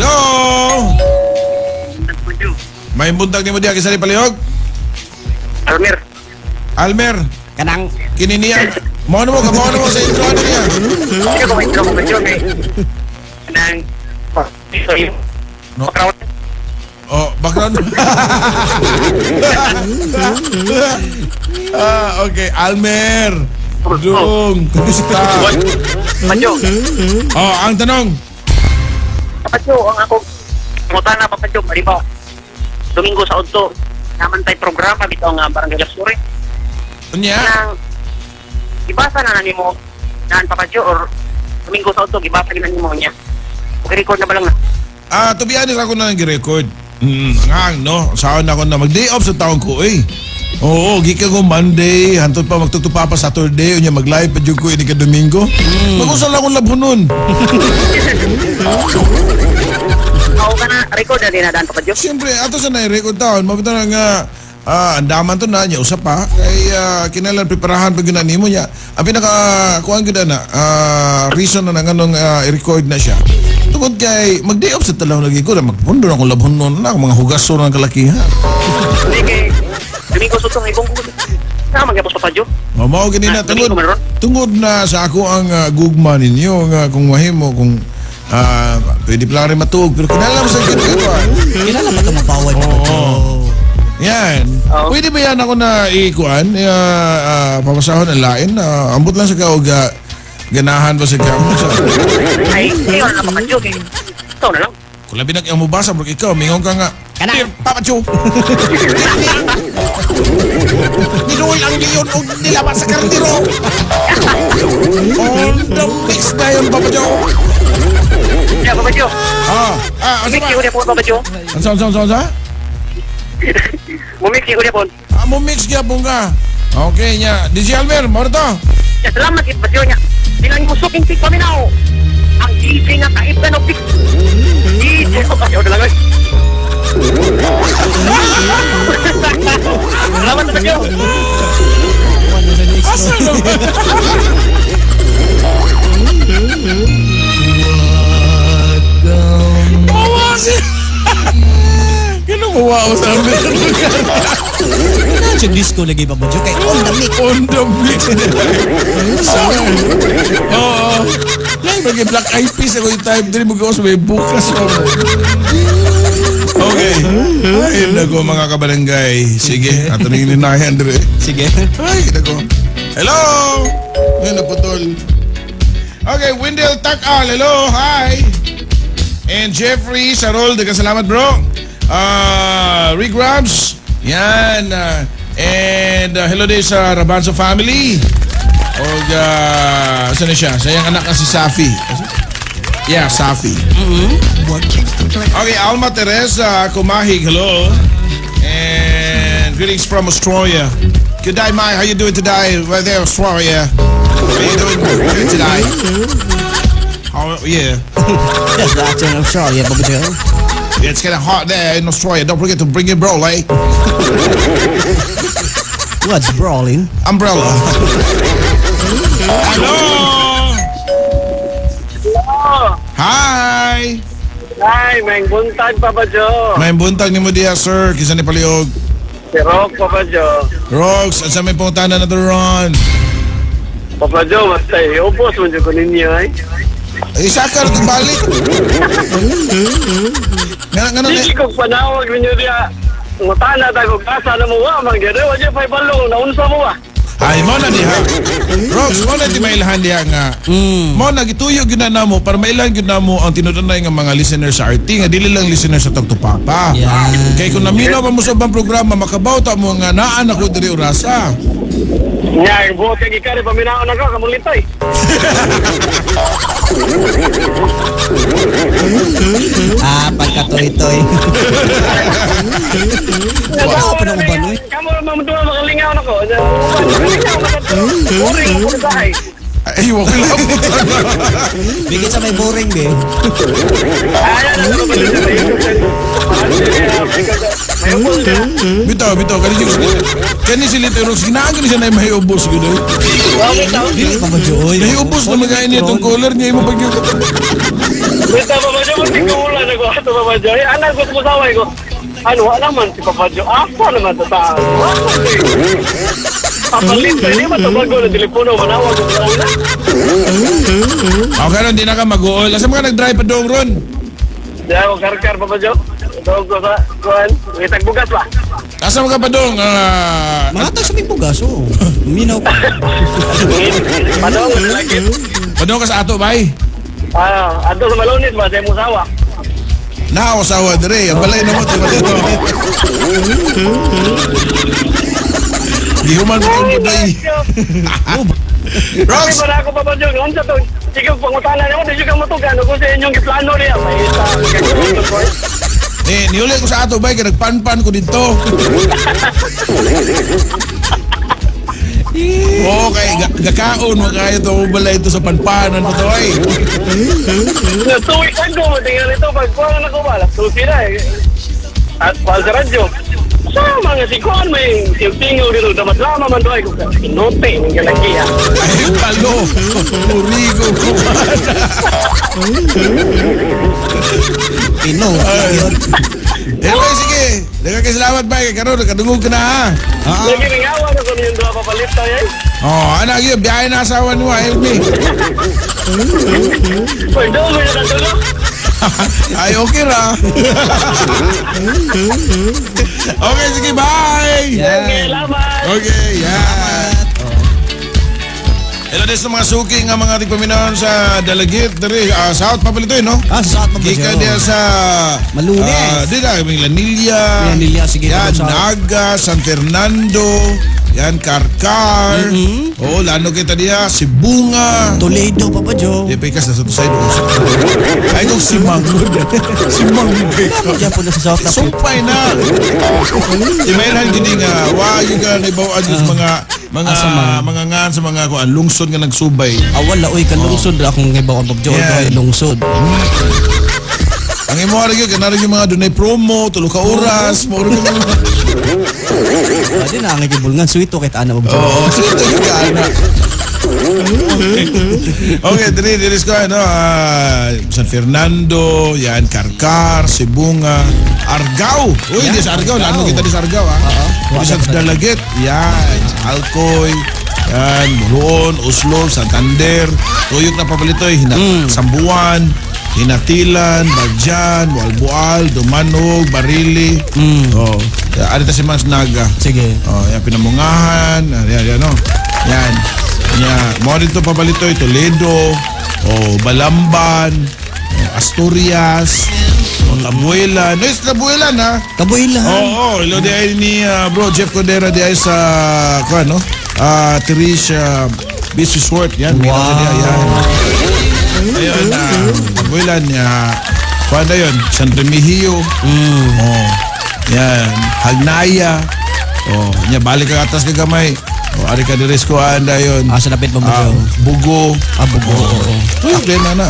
Hello. May buntag nimo diha, kinsa ni palihog? Almer. Almer. Kanang Kini niya. Mao na mo, mao na mo sa intro ano niya. Sige ko intro ko medyo kay kanang sorry. No. Background. Oh, background. Ah, okay. Almer. Dung, kumusta? Pacho. Oh, ang tanong. Pacho, ang ako pangutana, Papacho, di ba? Domingo sa udto naman tay programa bitaw nga Barangay Suri. Unya? Kanang ibasa na nimo naan, Papacho, or Domingo sa udto gibasa gina nimo niya? Okay, record na ba lang na? Ah, to be honest, ako na nang record. Ngang, no? Saan ako na mag-day off sa taon ko, eh. Oo, gikan ko Monday, hantod pa magtutupa pa Saturday, unya mag-live pa jud ko ini ka Domingo. Mag-usa lang akong labhonon. Oo ka na, record na din na daan, Papacho. Siyempre, ato sa na-record taon, mabuta na nga, andaman to na, niya, usa pa. Kay, kinahanglan preparahan pa gyud na nimo niya. Ang pinaka, kuan gyud na, reason na nganong i-record na siya. Tungod kay, mag-day off sa talaw lagi ko, na magpundo na akong labhonon na, akong mga hugason ng kalakihan. Hindi kay Domingo sa udto ibong ko. Na magyapos, Papacho. O, mao gani na Ah, tungod Domingo man ron? Tungod na sa ako ang gugma ninyo nga kung mahimo kung pwede pa lang rin matuog pero kinahanglan mo sa gyud ko. Kilala pa ito mapawad, Papa Joe. Yan. Oo. Pwede ba yan ako na ikuan, pamasahon ang lain? Ambot lang sa ka og ganahan ba sa ka? Sa, Ay, ngayon na, Papacho, kay ito na lang. Kung labi na kang mubasa, bro, ikaw, mingon ka nga. Kana. "Dear Papa Joe. Niluol ang leon o nilabas sa kardiro. On the mix na yun, Papa Joe." Ya, Papacho. Ah, ano Mix ba? ko po, Papacho. Ano, ano, ano, ano? Mumix ko po. Ah, mo mix gyapon ka. Okay nya. DJ Almer, mo to. Ya, salamat kit Papacho niya. Bilang mo suking tik paminaw. Ang DJ nga kaib na no fix. DJ ko pa na lang, oy. Salamat, Papacho. Asa naman? Mawa siya. Ganun ko wow sa amin. Kailangan siya disco lagi, Papa Joe. Kay on the mix. On the mix. Oo. Yan, mag black eyed peas ako yung type. Dili mo gawas may bukas pa mo. Okay. Ay, nago mga kabarangay. Sige, ato na yung ninayan dire. Sige. Ay, nako. Hello! Ngayon, naputol. Okay, Wendell Takal. Hello, hi. And Jeffrey Sarol, daghang salamat, bro. Rick Rams. Yan. And hello din sa Rabanzo family. O, saan na siya? Sa iyang anak na si Safi. Yeah, Safi. Okay, Alma Teresa Kumahig, hello. And greetings from Australia. Good day, mate. How you doing today? Right there, Australia. How you doing good today? How, yeah. That's the accent of Australia, Papa Joe. Yeah, it's getting hot there in Australia. Don't forget to bring your bro, eh? What's brawling? Umbrella. Hello! Hi! Hi, may buntag, Papa Joe. May buntag nimo diha, sir. Kinsa ni palihog? Si Rock, Papa Joe. Rox, unsa may pangutana na ron? Papa Joe, basta iubos mo ko ninyo ay. Eh, saka na balik. Nga nga na Sige kong panawag ninyo diya. Ngutana ta ko asa na mo wa man gyud. Wa jud pay balong naunsa mo ba? Ay, mo na diha. Rox, mo na di mailhan diha nga. Mo na gituyo gyud na namo para mailhan gyud namo ang tinud-anay nga mga listeners sa RT nga dili lang listeners sa Talk to Papa. Yeah. Kay kung naminaw pa mo sa ubang programa makabaw ta mo nga naan ako diri orasa. Nya, buot kay gikari paminaon ako kamong litoy. Ah, pagkatoy-toy. Wala pa na uban, oy. Kamo ra man duha makalingaw nako. Boring mo sa bahay. Ay, wa ko lang. Bigit sa may boring, be. Ay, ano ba? May Bitaw, bitaw. Kani si kani si Little Rocks. Ginaan ko ni siya na mahiubos. Gano'n. Dili Papa Joe. Oy. Nahiubos na mga niya itong color niya. Imo pag yung Basta Papa Joe, muntik ko ulan ako ato Papa Joe. Eh, anak ko sumusaway ko. Ano, wala man si Papa Joe. Asa naman sa taas. Papalit, hindi matabago na telepono. Manawag ko sa una. Okay, ron, di na ka mag-uol. Asa mo ka nag-drive pa dong, Ron? Di ako karkar, Papa Joe. Doon ko sa, kuhan. May tagbugas ba? Asa mo ka pa dong? Ah, Mga tag sa may bugas, oo. Minaw ko. Padong, lagi. Padong ka sa ato, bay. Ah, ato sa Malonis ba? Sa imong sawa. Na ako sawa dire. Ang balay na mo ito dito. Gihuman mo itong buday. Rox! Kasi para ako Papa Joe, unsa to? Sige, pangutana niyo, di ka matugan. Kung sa inyong giplano niya, may isa. Eh, niuli ko sa ato, bay. Kaya nagpanpan ko dito. Oo, kay gakaon mo kaya ito balay ito sa panpanan mo to ay. Natuwi ako, tingnan ito, pagkuha na ko ba, alas 12 na eh. At pal sa radyo. Sa mga si Kuan, may siyong dito, dapat lama man doon. Inote, ng galaki ah. Ay, palo. Purigo ko. Pino. Yun. Anyway, sige. Daghang kay salamat, bay. Kay karon nakadungog ka na, ha? Ah, Lagi mingawa na ko niyong duha papalit tayo eh. Oh, anak yun. Biyahe na asawa niyo, ha? Help me. Uy, doon may nakatulog. Ay, okay ra. Okay, sige, bye! Yeah. Okay, salamat. Okay, yeah. Hello des sa mga suki nga mga tigpaminaw sa Dalagit, diri, South Papalitoy, no? Ah, sa South Papa Gikan Joe. diya sa Malunes. Di na, may Lanilla. Lanilla, sige, Yan, sa- Naga, San Fernando, yan, Karkar. Oo, lano kita diya, Sibunga. Toledo, Papa Joe. Di pa ikas na sa side. Ay, kung si Manggod. Si Manggod. Ano dyan po na sa South na po? Sumpay na. Imailhan gini nga wa gyud ka naibaw-an sa mga mga Asa man? mga ngan sa mga kuan lungsod nga nagsubay. Ah, wala. Uy, kalungsod ra akong ngibaw ang Papa Joe. Yeah. Yeah. Lungsod. Ang imo ra gyud kanara yung mga dunay promo tulo ka oras mo ra gyud mga Ah, di na ang gibulngan. Sweet to kahit ana, Papa Joe. Oo, sito gyud ka ana. Okay, diri diri ko ano San Fernando, yan Karkar, Sibunga, Argao. Uy, Yan, di sa Argao, Argao. lano kita di sa Argao ah. Di sa Dalaguete, yan, Alcoy, yan, Buruon, Oslo, Santander, Tuyok na papalitoy, Hina, Sambuan, Hinatilan, Bagjan, Bualbual, Dumanog, Barili. Oh, ari ta si Mans Naga. Sige. Oh, yan pinamungahan, yan, yan, yan, no. Yan. Ya, mo dito pabalitoy Toledo, oh, Balamban, oh, Asturias, oh, Tabuelan. No, is Tabuelan ha. Kabuilan. Oo, oh, hello di ay ni bro Jeff Cordera di ay sa kuan no. Ah, Trish Beach Resort yan. Wow. Wow. Yan. Ayun na. Tabuelan niya. Kuan na yun, San Remigio. Oh. Yan, Hagnaya. Oh, nya balik ka atas ka gamay. Oh, ari ka diri sa kuan dayon. Ah, sa lapit Papa Ah, Joe. Bugo. Ah, Bugo. Oo. Uy, okay na na.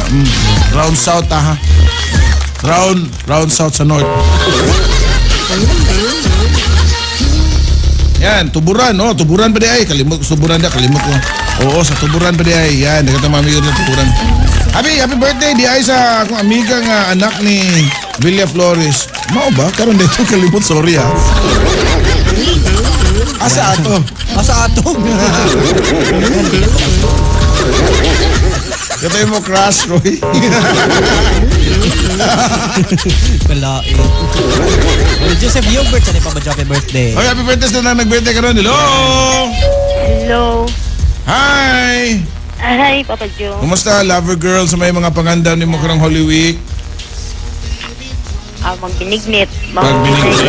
Round south ah. ha. Round south sa north. Yan, tuburan, oh, tuburan pa di ay. Kalimot ko tuburan da, kalimot ko. Oo, sa tuburan pa di ay. Yan, nagkata mami yun sa tuburan. Happy, happy birthday di ay sa akong amiga nga anak ni Villa Flores. Mao ba? Karon dito kalimot, sorry ah. Asa ato? Ah, sa ato. Katay mo crush, Roy. Kalain. Well, Joseph Yogurt sa ni Papa Joe, happy birthday. Okay, happy birthday sa nang nag-birthday karon. Hello! Hello. Hi! Hi, Papa Joe. Kumusta, lover girl, sa may mga pangandam ni mo karong Holy Week? Ah, magbinignit. Magbinignit.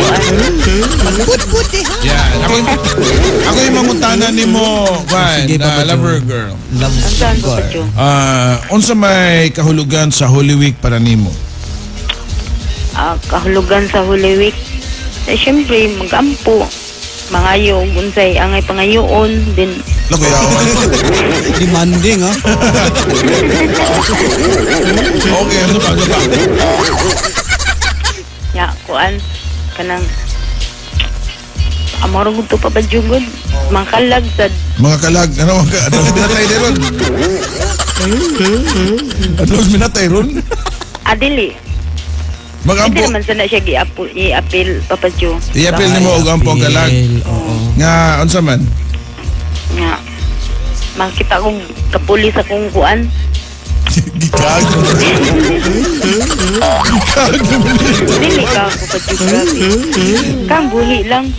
Put-put eh, ha? Yan. Ako yung mangutana ni mo, Juan, Sige, Papa Joe. lover girl. Love Ang saan, Papa girl. Joe? Ah, unsa may kahulugan sa Holy Week para nimo? Ah, kahulugan sa Holy Week. Eh, syempre, magampo. Mangayo, unsay angay pangayoon. Din, Lako yaw. Demanding, ha? Okay, ano pa, ano pa? ya, kuan, kanang, Mao ra to, Papa Joe gud. Mangkalag sad. Mga kalag, ano, mga, ano, minatay ron? Ano, minatay ron? Adili. Magampo. Hindi naman sana siya i-appeal, Papa Joe. I-appeal nimo og ampo ang kalag. Oo. Nga, unsa man? Nga. Makita kong kapulis akong kuan. Gikag. Gikag. Dili ka, Papa Joe, grabe. Kang buhi lang.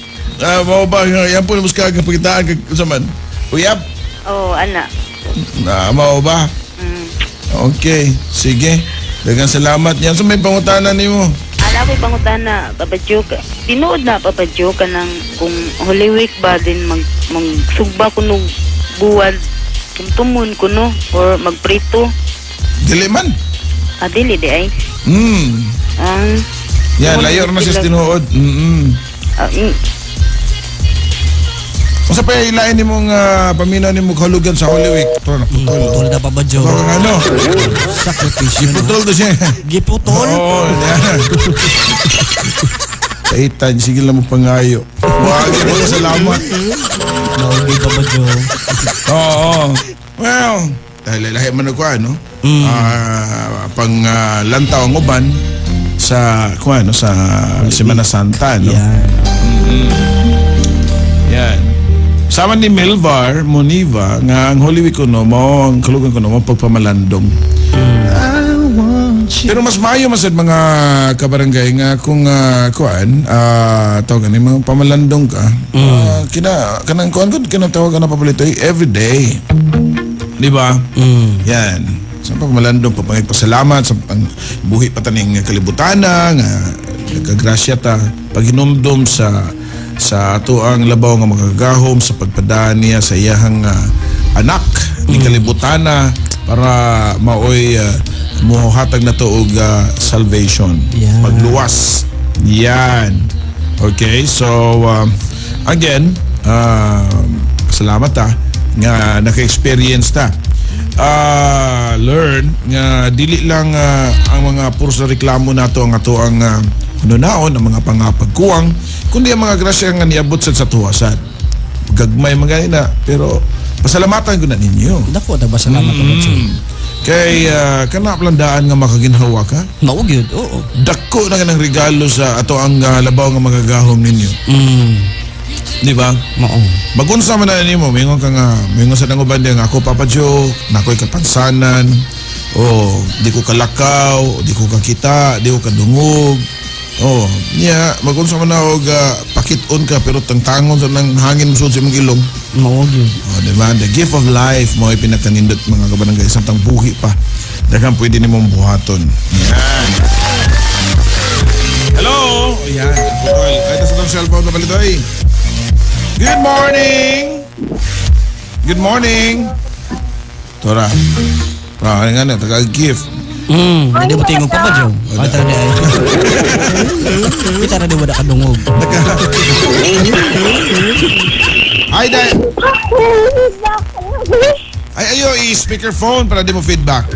Ah, mao ba nga yan po mas kag pagitaan kag unsa man? Uyab. Oh, ana. Na mao ba? Okay, sige. Daghang salamat yan. So may pangutana nimo. Ala ko'y pangutana, Papa Joe. Tinuod na, Papa Joe, kanang kung Holy Week ba din magsugba ko nog buwad, tumtumon ko no, or magprito. Dili man. Ah, dili di ay. Ah, Yan, layo ra man siya sa tinuod. Unsa pa ilain nimong paminaw nimo kahulugan sa Holy Week? Ito na putol. Putol na, Papa Joe. Baka ano? Sakripisyo. Giputol to siya. Giputol? Oo, yan. Taitan, sige lang mo pangayo. Wag mo salamat. Naugi, Papa Joe. Oo. Well, dahil lahi man ako ano. Ah, pang lantaw ang uban sa kuan no, sa Semana Santa no. Yan. Yan. Sama ni Melvar Moniva nga ang Holy Week kuno mao ang kalugan kuno mao pagpamalandong. Pero mas maayo man sad mga kabarangay nga kung kuan tawag ani mga pamalandong ka. Kina kanang kuan gud kanang tawag na papalitoy every day. Di ba? Yan. Sa pagmalandong pagpasalamat sa pang buhi pa taning kalibutana nga nagkagrasya ta paghinumdom sa ato ang labaw nga makagagahom sa pagpadaan niya sa iyahang anak ni kalibutana para maoy mohatag na to og salvation. Yeah. Pagluwas. Yan. Okay, so again, salamat nga naka-experience ta. Learn nga dili lang ang mga puros na reklamo nato ang ato ang hununaon ang mga pangapagkuwang kundi ang mga grasya nga niabot sad sa tuwasan. Gagmay mga ina pero pasalamatan ko na ninyo. Dako ta ba salamat, Papa Joe. Kay kana plandaan nga makaginhawa ka. Mao gyud, oo. Dako na kanang regalo sa ato ang labaw nga magagahom ninyo. Di ba? Mao. Magunsa man na nimo, mingon ka nga, mingon sa nanguban nga ako Papa Joe, nakoy kapansanan, o di ko kalakaw, di ko kakita, di ko kadungog. Oh, niya magunsa man na og pakit-on ka pero tangtangon sa nang hangin mo sa imong ilong. Mao gyud. Oh, di ba? The gift of life mo ay pinakanindot mga kabarangay samtang buhi pa. Daghang pwede nimong buhaton. Yan. Hello. Yan. Putol. Ay, tas itong cellphone na palitoy. Good morning. Good morning. Tora. Tora, ano nga na, taga-gift. Hindi mo tingog, Papa Joe. Ay, tara di ay. Kita ra di wala kadungog. Ay, dahil. Ay, ayo, i-speakerphone para di mo feedback.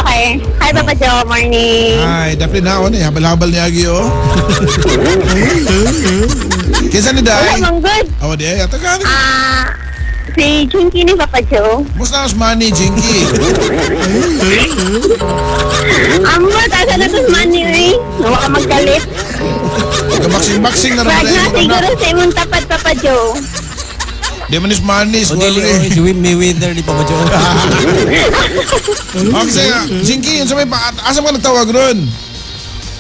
Okay. Hi, Papa Joe. Morning. Ay, dapat na ako ni. Habal-habal niya agi, oh. Kinsa ni Wala Day? mang good. Awa di ay, ato ka. Ah, si Chinky ni Papa Joe. Musta ang money, Jinky? Amot, asa na tos money, eh. Nawa ka magkalit. Nag-boxing-boxing na Brag rin na na siguro sa imong tapat, Papa Joe. Di man is money, O dili swelly. oy, si Wim Mayweather ni Papa Joe. Okay, sige. Jinky, yun sa may pa... Asa mo ka nagtawag ron?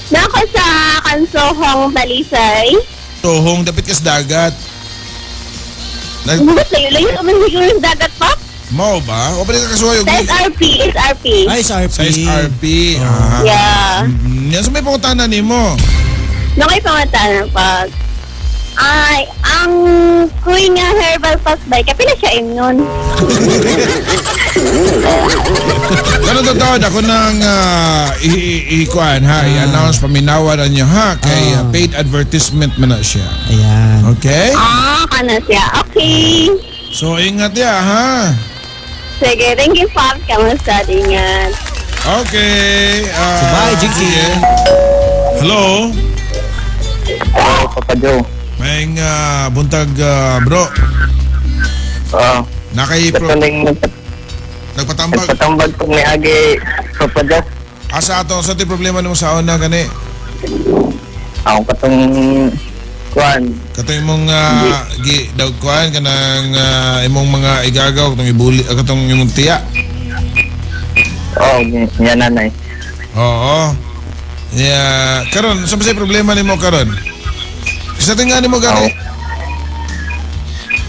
Nako sa Kansohong Talisay. Tohong, dapit ka sa dagat. Nag... Buhat layo-layo naman siguro sa dagat, Pop. Mao ba? O pa ka kasuhay? Sa SRP, SRP. Ay, sa RP. Sa SRP. Ah. Yeah. Yan sa may pangutana nimo. Nakoy pangutana pag ay, ang kuy nga herbal pasbay, kapila siya imnon. Ganun totoo, ako nang ikuan ha, i-announce paminawan na niyo ha, kay paid advertisement man na siya. Ayan. Okay? Ah, kana siya. Okay. So ingat ya ha. Sige, thank you, Pops. Kamusta? Ingat. Okay. Bye, Jinky. Sige. Hello? Hello, Papa Joe. Maayong buntag, bro. Oo. Nakay pro Katuning nagpatambag. nagpatambag kong niagi, Papa Joe. Asa ato sa ti problema nimo sa una gani? Ako katong kuan. Katong imong gi daw kuan kanang imong mga igagaw katong ibuli, katong imong tiya. Oo, niya nanay. Oo. Yeah, karon sa say problema nimo karon? Sa tinga nimo gani?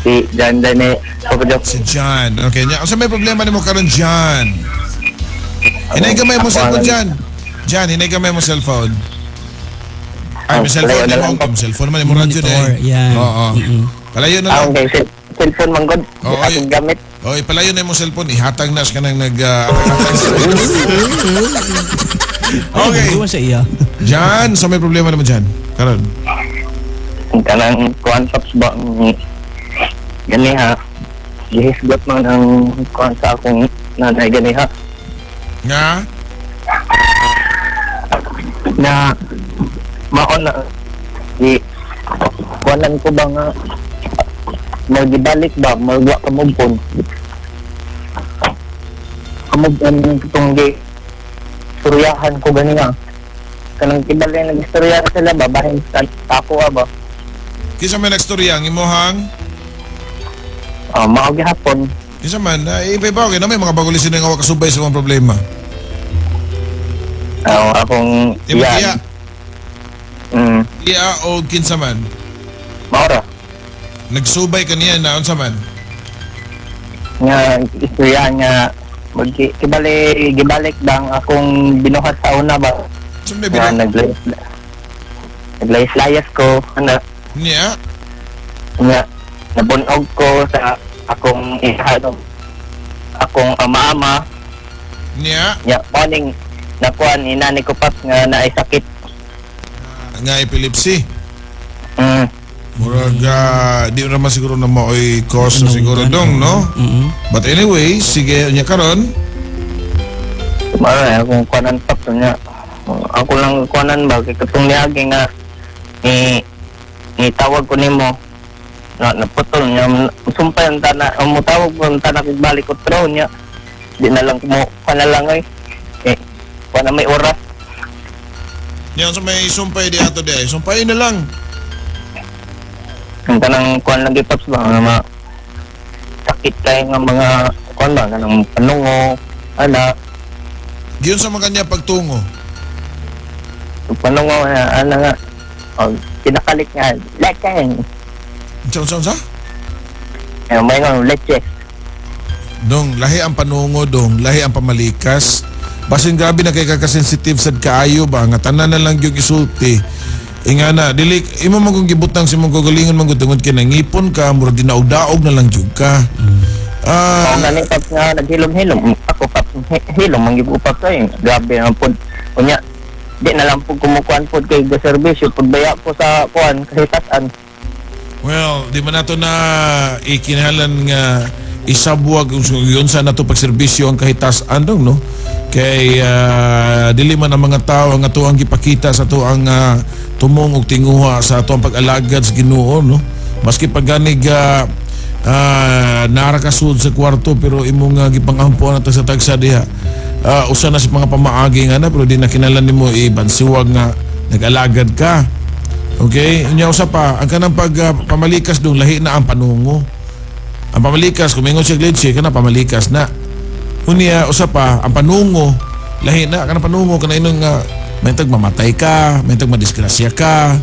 Si John Dane, Papa Joe. Si John. Okay, nya unsa may problema nimo karon, John? Hinay gamay mo cellphone, John. John, hinay gamay mo cellphone. Ay, may Oh, cellphone palayo na nimo. lang po. May cellphone man imo radyo Monitor, eh. yan. Oo. Palayo na lang. Ako kay cellphone man god. Oo, ay. Akong gamit. Oh, ipalayo na yung cellphone. Ihatag na siya kanang nag... Okay. Iwan sa iya. Jan, sa may problema naman dyan? Karon. Ang kanang kuan tops ba ang gani ha. Gihisgot man ang kuan sa akong nanay gani ha. Nga? Na maon na di kuanan ko ba nga magibalik ba magwa ka move on ka move on itong gi istoryahan ko gani nga kanang kibali nag-istorya sila ba bahin sa ako ba. Kinsa may nagstorya ang imuhang? Ah, mao gihapon. Kinsa man, iba iba okay na may mga bagulisin nga wa kasubay sa mga problema. Ah, akong Imo yan. tiya, tiya o kinsa man. Mao ra. Nagsubay kaniya na unsa man. Nga istorya nga mag kibali gibalik bang akong binuhat sa una ba Sa may nga binuhat naglayas-layas ko ana niya? nga nabunog ko sa akong ihano akong ama-ama. Niya nya morning nakuan ni nani ko pas nga naay sakit. Nga epilepsy. Murag di naman siguro na mao'y cause na siguro dong, no? But anyway, sige nya karon. Mara akong kuanan pap nya ako lang kuanan ba kay katong niagi nga ni ni tawag ko nimo na naputol niya sumpay ang tana ang mutawag ko ang tana kog balik ko tro niya di na lang mo kuan na lang ay eh kuan na may oras. Nya sa may sumpay di ato di ay. Sumpay na lang. Ang tanang kuan lang gipaps ba nga mga sakit kay nga mga kuan ba kanang panungo ana. Giyon sa mga kanya pagtungo. Panungo nga ana nga oh, kinakalit nga leche. Unsa unsa unsa? Eh may nga leche. Dong, lahi ang panungo dong, lahi ang pamalikas. Basin grabe na kay kakasensitive sad kaayo ba nga tanan na lang gyud isulti. Inga na dili imo man kung gibutang sa imong kagalingon man gud tungod kay nangipon ka, murag dinaog-daog na lang gyud ka. Ah, oh, gani pap nga naghilom-hilom ako pap hilom man gyud ko pap kay grabe na pod unya di na lang pud kumukuan pod kay ga serbisyo pud baya ko sa kuan kahitasan. Well, di man nato na ikinahanglan nga isabwag kung yun sa nato pagserbisyo ang kahitasan dong, no? Kay dili man ang mga tao ang ato ang gipakita sa ato ang tumong og tinguha sa ato ang pag-alagad sa Ginoo, no? Maski pag ganig nara ka sud sa kwarto pero imong gipangampuan ato sa tagsa diha. Usa na sa mga pamaagi nga na pero di na kinahanglan nimo ibansiwag nga nag-alagad ka. Okay, unya usa pa, ang kanang pag pamalikas dong lahi na ang panungo. Ang pamalikas, kung mingon siya leche, kana pamalikas na. Unya usa pa, ang panungo, lahi na kanang panungo kana inong nga may tag mamatay ka, may tag madisgrasya ka.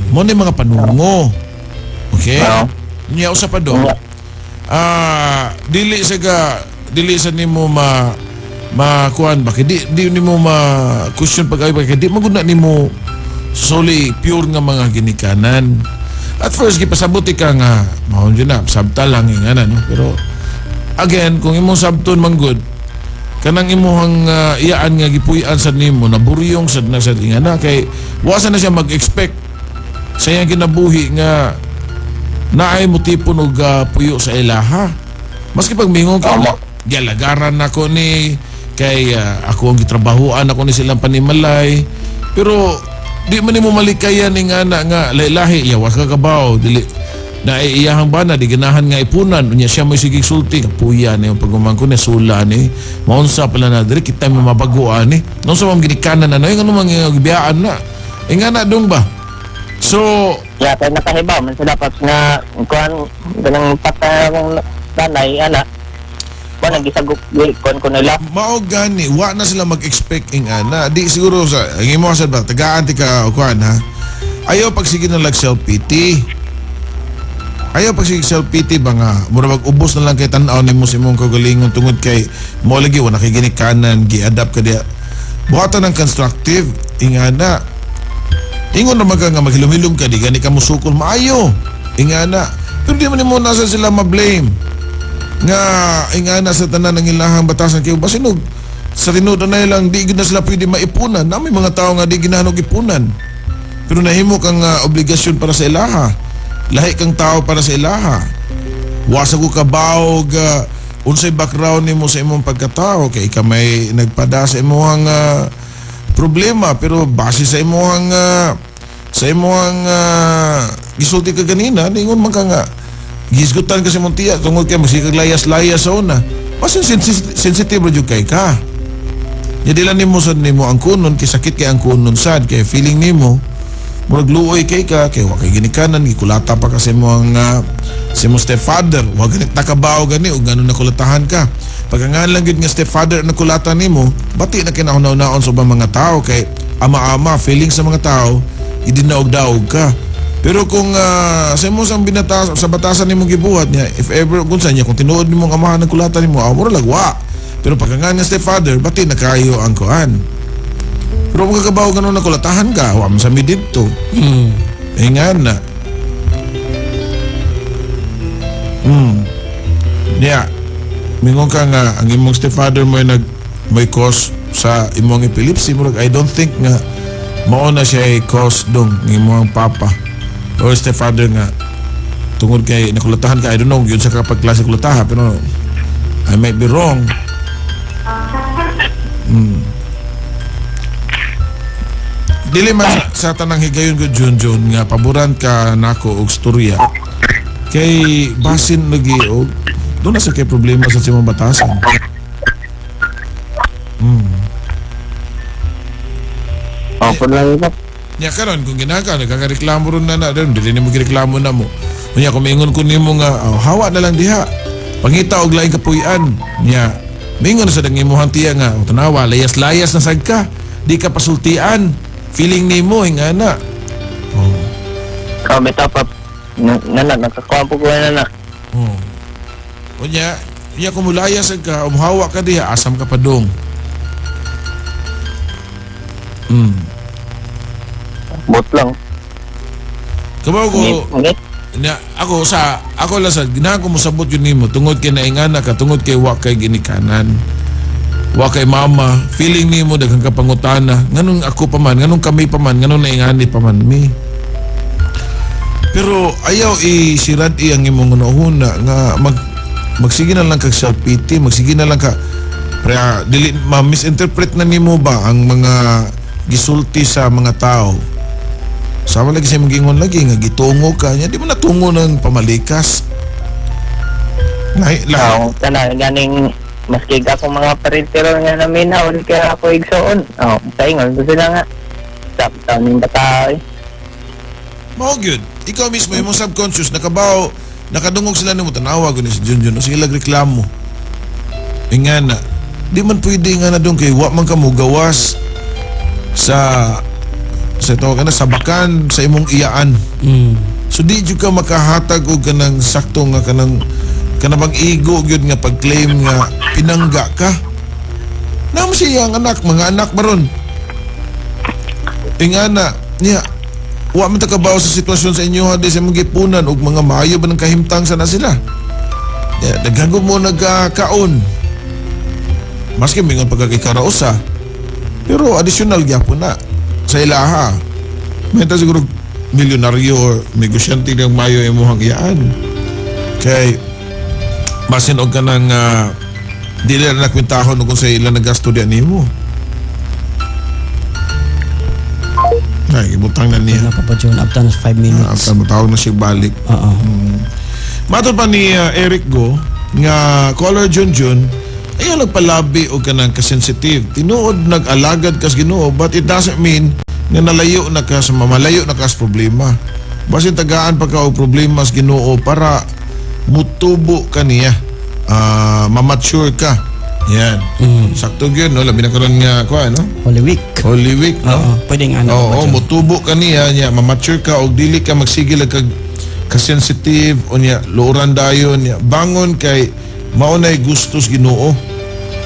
Mo ni mga panungo. Okay? Oo. Unya usa pa dong. Dili sa ga dili sa nimo ma makuan ba kay di nimo ma question pag ay ba kay di magud na nimo solely pure nga mga ginikanan. At first gipasabot ka nga mao jud na sabta lang nga na no pero again kung imong sabton man gud kanang imuhang iyaan nga gipuy-an sad nimo naburyong sad na sad nga na kay wa sa na siya mag-expect sa iyang kinabuhi nga naay motipon og puyo sa ilaha. Maski pag mingon ka, Tama. gialagaran nako ni kay ako ang gitrabahoan ako ni silang panimalay. Pero Di man nimo malikayan ning ana nga lahi-lahi ya wa ka kabaw dili na iyahang bana di ganahan nga ipunan, unya siya mo sige sulti kapuya ni yung pagumangko ni sula ni maunsa pala na diri kita may mabago ani nung sa mga ginikanan ano yung ano mga gibiyaan na nga na dong ba. So Ya, kay nakahibaw man sila paps nga kuan ganang patay akong nanay ana. Kuan nagisagop kuan ko nila. Mao gani wa na sila mag-expect ing ana di siguro sa ang imo sad ba tagaan ti ka o kuan ha. Ayaw pagsige na lag self pity. Ayaw pagsige self pity ba nga mura mag ubos na lang kay tan-aw nimo sa imong kaugalingon tungod kay mo lagi wa na kay ginikanan gi-adapt ka diya. Buhatan ng constructive ing ana. Ingon na ka nga maghilom-hilom ka di gani ka musukol maayo ing ana. Pero di man nimo nasa sila ma-blame nga ingana sa tanan ng ilahang batasan kay basinog sa tinuod na lang di gid na sila pwede maipunan na may mga tao nga di ginahanog ipunan pero nahimo kang obligasyon para sa ilaha, lahi kang tao para sa ilaha, wa sa ko kabaw ga unsay background nimo sa imong pagkatao kay ika may nagpada sa imong problema pero base sa imong gisulti ka ganina ningon man ka nga gisgutan kasi mong tiya tungod kay masigag layas-layas sa una mas sensitive ra jud kay ka. Nya dila nimo sad nimo ang kunon kay sakit kay ang kunon sad kay feeling nimo murag luoy kay ka kay wa kay ginikanan gikulata pa kasi mo ang si mo stepfather wa ganit nakabaw gani ug ngano nakulatahan ka pag ang lang gyud nga stepfather nakulata nimo bati na kinahuna-hunaon sa ubang mga tao kay ama-ama feeling sa mga tao idinaog-daog ka. Pero kung sa imo sang binata sa batasan nimo gibuhat niya if ever kung sa niya kung tinuod nimo ang amahan nagkulata nimo mura lagwa. Pero pag nga stepfather bati na kayo ang kuan. Pero kung kakabaw ganun nakulatahan ka wa man sa mi didto. Eh nga na. Niya, mingon ka nga ang imong stepfather mo ay nag may cause sa imong epilepsy murag I don't think nga mao na siya ay cause dong ng imong papa or stepfather nga tungod kay nakulatahan ka. I don't know yun sa kapag klase kulataha pero I might be wrong. Dili man sa tanang higayon ko Jun Jun nga paboran ka nako og storya kay basin lagi og doon na sa kay problema sa imong batasan. Opo lang ito. Nya karon kung ginaka nagkakareklamo ron na na dili nimo gireklamo na mo. Unya kung miingon ko nimo nga oh, hawa na lang diha. Pangita og laing kapuy-an. Nya mingon sa dang imong tiya nga oh, tanawa layas-layas na sad ka. Di ka pasultian. Feeling nimo ingana. Oh. Oh, bitaw pa. Nana, nakakuha po ko na na. Oh. Unya, unya kung mulayas sad ka, umuhawa ka diha, asam ka pa dong. Bot lang. Kabaw ko, Ngit. na, ako sa ako lang sa ginahan ko mosabot yun nimo tungod kay naingana ka tungod kay wa kay ginikanan wa kay mama feeling nimo daghang kapangutana nganong ako pa man nganong kami pa man nganong naingani pa man mi. Pero ayaw isirad ang imong hunahuna nga magsige na lang kag self pity, magsige na lang ka pre, dili ma-misinterpret na nimo ba ang mga gisulti sa mga tao. Sama lagi sa imong gingon lagi nga gitungo ka niya, di mo natungo ng pamalikas. Lahi, lahi. Oo, kana ganing maski akong mga parentero nga naminaw kaya ako igsoon. Oh, paingon ko sila nga. Sa taon ning bata eh. Mao gyud. Ikaw mismo imong subconscious nakabaw, nakadungog sila nimo tanawa gud ni si Junjun o sige reklamo. Ingana, di man pwede nga na dong kay wa man ka mogawas sa sa tawag na sabakan sa imong iyaan. So di jud ka makahatag og kanang sakto nga kanang kanabang ego gyud nga pag-claim nga pinangga ka. Namo siya ang anak, mga anak maron. Ingana, niya wa man ta kabaw sa sitwasyon sa inyo ha di sa imong gipunan og mga maayo ba ng kahimtang sana sila. Ya, daghan mo nagkaon. Maski mingon pagkakikaraosa. Pero additional gyapon na sa ilaha. May ta siguro milyonaryo or negosyante ng mayo imuhang iyaan. Kay basin og kanang dili na nakwintahon kung sa ilan nagasto diyan nimo. Ay, ibutang na niya. Na Papa Joe, abtan na 5 minutes. After mo tawag na siya balik. Oo. Matod pa ni Eric Go nga caller Junjun ayaw nagpalabi og kanang kasensitive. Tinuod nag-alagad kas Ginoo, but it doesn't mean nga nalayo na ka sa mamalayo na ka sa problema. Basin tagaan pa ka og problema sa Ginoo para mutubo ka niya. Mamature ka. Yan. Sakto gyud, no, labi na karon nga kuan, no? Holy Week. Holy Week, no? Oo, pwedeng ano, Oo, Papa Joe. mutubo ka niya, niya, mamature ka og dili ka magsigil kag kasensitive o niya luoran dayon niya. Bangon kay mao nay gustos Ginoo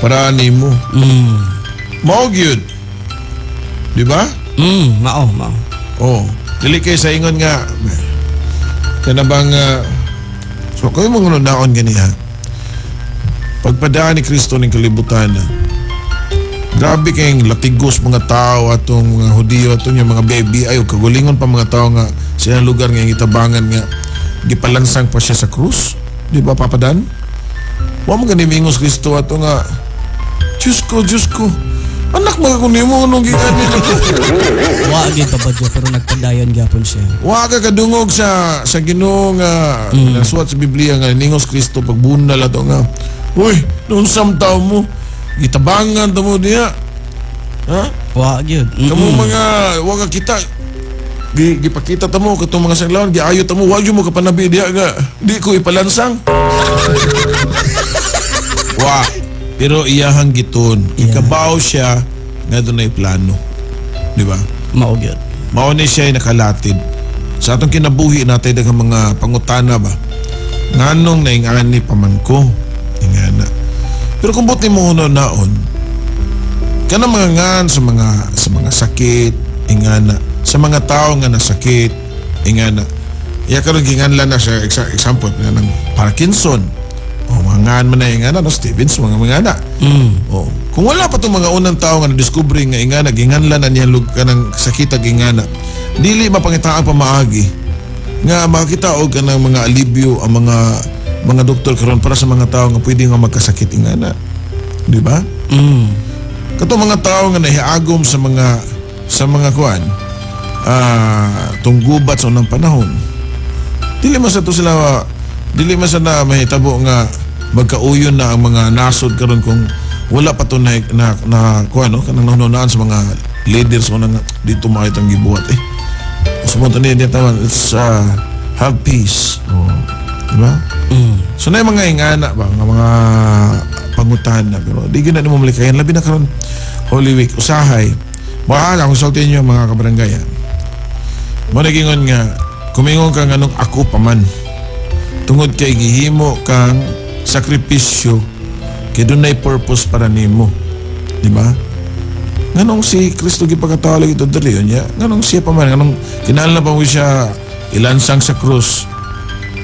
para nimo. Mao gyud. Di ba? Mao, mao. Oh, dili kay sa ingon nga kana bang so kayo mga naon ganiha. Pagpadaan ni Kristo ning kalibutan na. Grabe kayong latigos mga tao atong mga Hudiyo atong yung mga baby ay kagulingon pa mga tao nga sa ilang lugar nga gitabangan nga gipalansang pa siya sa krus. Di ba, Papa Dan? Wa man gani mingos Kristo ato nga, "Diyos ko, Diyos ko. Anak mga ko nimo nung gikan." Wa gyud, Papa Joe, pero nagpadayon gyapon siya. Wa ka kadungog sa Ginoo nga nasuwat sa Biblia nga ningos Kristo pagbunal ato nga, "Uy, nunsam tawo mo gitabangan ta mo diha." Ha? Wa gyud. Kamo mga wa ka kita gipakita ta mo katong mga sanglaon giayo ta mo, wa gyud mo kapanabi diha nga di ko ipalansang. Wa, pero iyahang giton ikabaw siya nga dunay plano, di ba? Mao gyud. Mao ni siya ay nakalatid. Sa atong kinabuhi natin daghang mga pangutana ba? Nganong naingani pa man ko? Ingana. Pero kung buti mo naon, kanang mga ngan sa mga sakit, ingana, sa mga tao nga nasakit, ingana. Iya karon ginganlan na siya example nga ng Parkinson. O mga ngan man na ingana, no, Stevens mga mga na. Oh. Kung wala pa itong mga unang tao nga na-discover nga ingana, ginganlan na niya lug kanang sakit ag ingana, dili mapangitaan pamaagi nga makakita og kanang mga alibyo ang mga doktor karon para sa mga tao nga pwede nga magkasakit ingana. Di ba? Kato mga tao nga nahiagom sa mga kuan tunggubat sa unang panahon. Dili man sa to sila, dili man sa na mahitabo nga magkauyon na ang mga nasod karon kung wala pa to na kuan, no, kanang nahunahunaan sa mga leaders mo na nga dito mga itong gibuhat eh. Usmon to niya tawan, let's have peace. Oh, di ba? So na yung mga ingana ba, nga mga pangutana, pero di gyud na nimo malikayan labi na karon Holy Week usahay. Baka akong sulti inyo mga kabarangay, ha. Mo nagingon nga kumingon ka nganong ako pa man. Tungod kay gihimo kang sakripisyo kay dunay purpose para nimo. Di ba? Nganong si Kristo gipakatawo lagi ito diri niya? Nganong siya pa man? Nganong kinahanglan pa mo siya ilansang sa krus?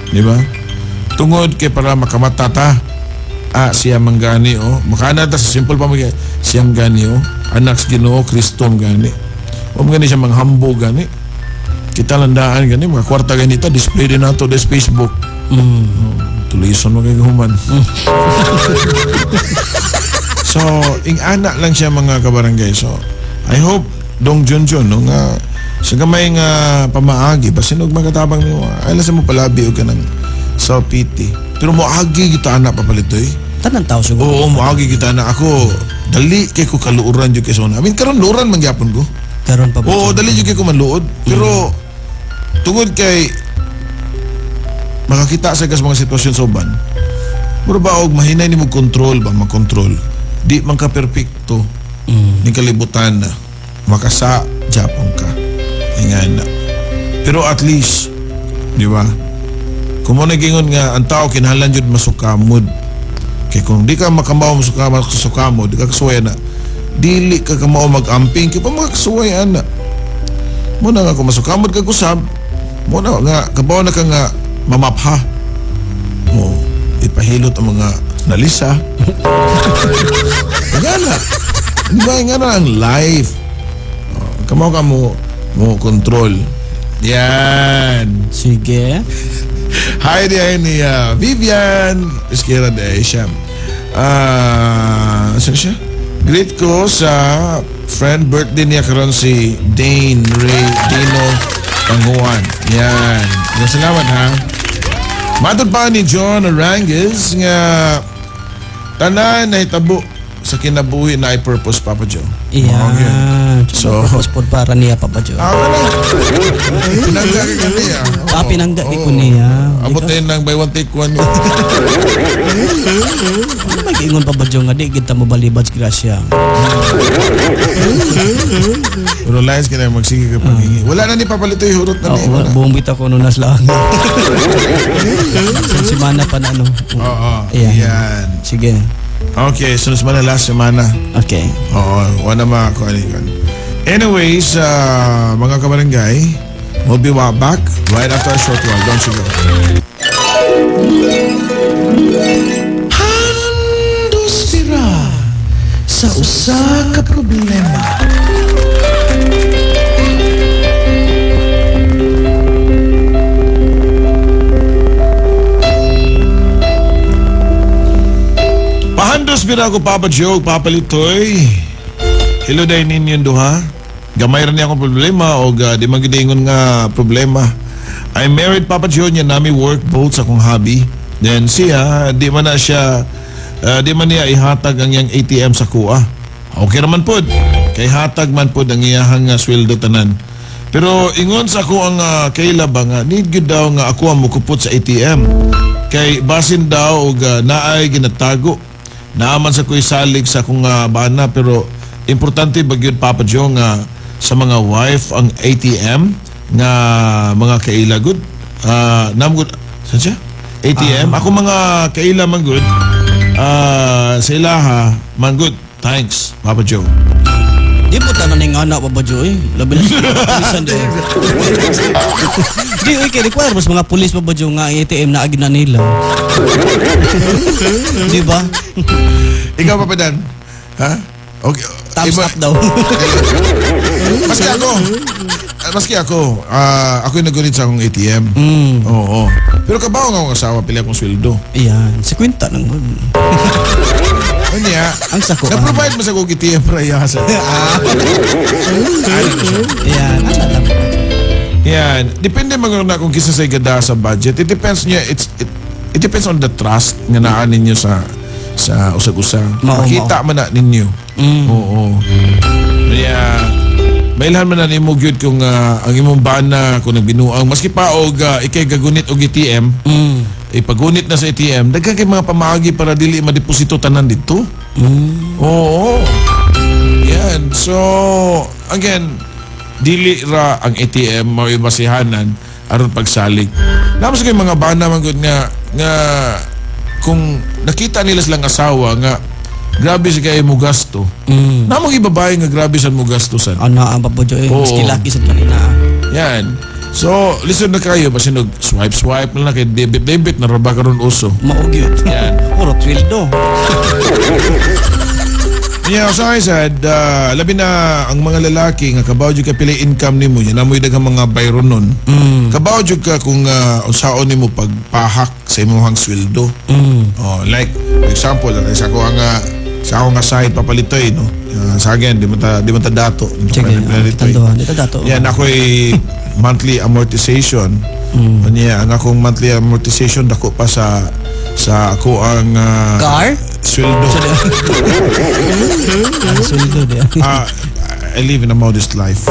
Di ba? Tungod kay para makamata ta. Ah, siya manggani oh. Makana ta sa simple pa mag siya gani oh. Anak sa Ginoo, Kristo man gani. O gani siya manghambo gani. Kita landaan gani mga kwarta ganita display din nato sa Facebook. Tulison mo kay human. So, ing-ana lang siya mga kabarangay. So, I hope Dong Junjun, no, nga sa gamay nga pamaagi basin og magatabang nimo ay sa mo palabi og kanang self pity. Pero moagi kita ana papalitoy. Tanan tao siguro. Oo, moagi kita na ako. Dali kay ko kaluoran jud kay sa una. I mean karon luoran man gyapon ko. Karon pa ba? Oo, dali jud kay ko manluod. Pero tungod kay makakita sa gas mga sitwasyon sa uban, mura ba og mahinay nimo control ba, makontrol. Di man ka perpekto ni kalibutan na makasa Japon ka. Ingana. Pero at least, di ba? Kung mo nagingon nga ang tao kinahanglan jud masukamod. Kay kung di ka makamao masukamod, di ka kasuway na. Dili ka kamao mag-amping kay pa makasuway ana. Mo na nga kung masukamod ka kusab, mo na nga kabaw na ka nga mamapha. Mo ipahilot ang mga nalisa. Nga na. Di ba nga na ang life? Oh, kamo ka mo mo control. Yan. Sige. Hi di ay ni Vivian Esquera de siya. Saan siya? Greet ko sa Friend, birthday niya karon si Dane Ray Dino Panguan. Yan. Salamat ha. Matod pa ni John Aranguez nga tanan na hitabo sa kinabuhi na ay purpose, Papa Joe. Iyan. So- So, purpose po para niya, Papa Joe. Ah, wala. Pinangga ka niya. Ah, pinangga ko niya. Abot na yun lang buy one take one. Ano mag-ingon, Papa Joe, nga di kita mo balibad grasya. Pero lines ka na magsige ka paghingi. Wala na ni Papalito yung hurot na ni. Oo, Wala. buong bitaw ko nunas lang. Sa semana pa na ano. Oo. Ayan. Yan. Sige. Okay, sunod semana, last semana. Okay. Oo, wala makakuha. Anyways, mga kabarangay, we'll be right back right after a short while. Don't you go. Handos sira sa usa ka problema. Pahandos bira ko, Papa Joe, Papa Litoy. Hello day ninyo duha. Gamay ra niya akong problema o di man gid ingon nga problema. I'm married, Papa Joe, niya nami work both sa akong hobby. Then siya, di man na siya di man niya ihatag ang iyang ATM sa kuha. Okay raman pod. Kay hatag man pod ang iyahang sweldo tanan. Pero ingon sa ako ang kaila ba nga need gyud daw nga ako ang mukupot sa ATM. Kay basin daw og naay ginatago. Naaman sa ko'y salig sa akong bana, pero importante ba gyud, Papa Joe, nga sa mga wife ang ATM nga mga kaila gud? Nam gud saan siya? ATM ako mga kaila man gud sa ilaha man gud. Thanks, Papa Joe. Di mo tanan ng anak, Papa Joe eh. Labi na sa mga pulisan di. Di, oy, kay require mas mga pulis, Papa Joe, nga ang ATM na agad na nila. Di ba? Ikaw, Papa Dan? Ha? Okay. Thumbs Iba- up daw. Maski ako. Maski ako, ako yung nagunit sa akong ATM. Oo. Pero kabaw nga akong asawa, pili akong sweldo. Iyan, si Quinta nang Ano niya? Ang sako. Na-provide mo sa akong ATM para iyasa. Iyan, ang alam. Yan. Depende man na kung kisa sa igada sa budget. It depends niya. It depends on the trust nga naa ninyo sa usag-usa. Mao, Makita man na ninyo. Oo. Kaya mailhan man na nimo gyud kung ang imong bana kung nagbinuang maski pa og ikay gagunit og ATM, ipagunit na sa ATM, daghan kay mga pamaagi para dili madeposito tanan dito. Oo. Yan. So, again, dili ra ang ATM mao basihanan aron pagsalig. Namos kay mga bana man gud nga nga kung nakita nila silang asawa nga grabe sa kay mo gasto. Namong ibabae nga grabe sa mo gastusan. Ano ang Papa Joe eh. Oo. Maski laki sa kanina. Yan. So, listen na kayo basin og swipe swipe na lang kay debit debit na ra ba karon uso. Maugyot. Yan. Puro sweldo. Yeah, so I said, labi na ang mga lalaki nga kabaw jud ka pila income nimo, yan amoy daghang mga bayro nun. Kabaw jud ka kung unsaon nimo pagpahak sa imong sweldo. Oh, like for example, sa ako ang sa ako nga side papalitoy no. Sa akin, di man ta dato. Di Sige, man ta palitoy. tanduhan. Dito dato. Yan ako'y monthly amortization. Niya, ang akong monthly amortization dako pa sa ako ang Car? sweldo. Ang sweldo di. I live in a modest life.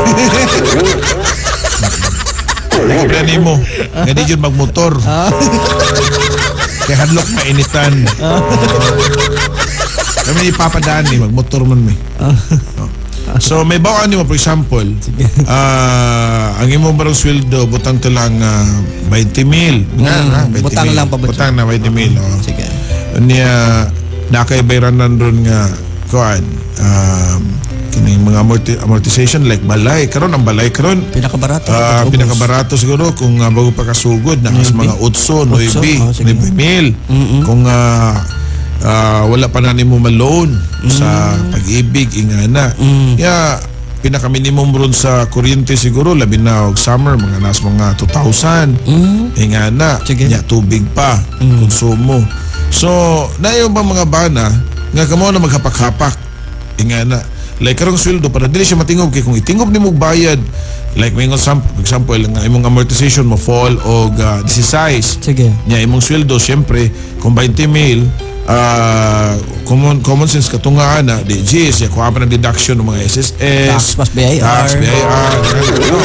Hindi mo. Nga di yun magmotor. Kaya hadlok mainitan. Kami ni Papa Danny, magmotor man mi. Oh. So may bawaan nimo, for example, ang imong barang sweldo butang to lang 20 mil. Nga, ha, 20 Butang mil. lang pa ba? Butang na 20 mil. Oh. Sige. Niya nakaibayranan ron nga kuan kining mga amortization like balay karon, ang balay karon Pinakabarato. Pinakabarato siguro kung bago pa kasugod na Nuebe. mga 8, 9, Otso, oh, sige. 9 mil. Kung wala pa na nimo ma-loan sa Pag-IBIG ingana. Ya pinaka minimum ron sa kuryente siguro labi na og summer mga nas mga 2,000. Ingana. Sige. Nya tubig pa, konsumo. So, nayo ba mga bana nga kamo na maghapak-hapak ingana. Like karong sweldo para dili siya matingob kay kung itingob nimo og bayad, like may for example nga imong amortization mo fall og 16. Sige. Nya imong sweldo syempre kung 20 mil, common common sense katunga na di GS ya kuha pa ng deduction ng mga SSS, Tax pas BIR. Tax BIR, no?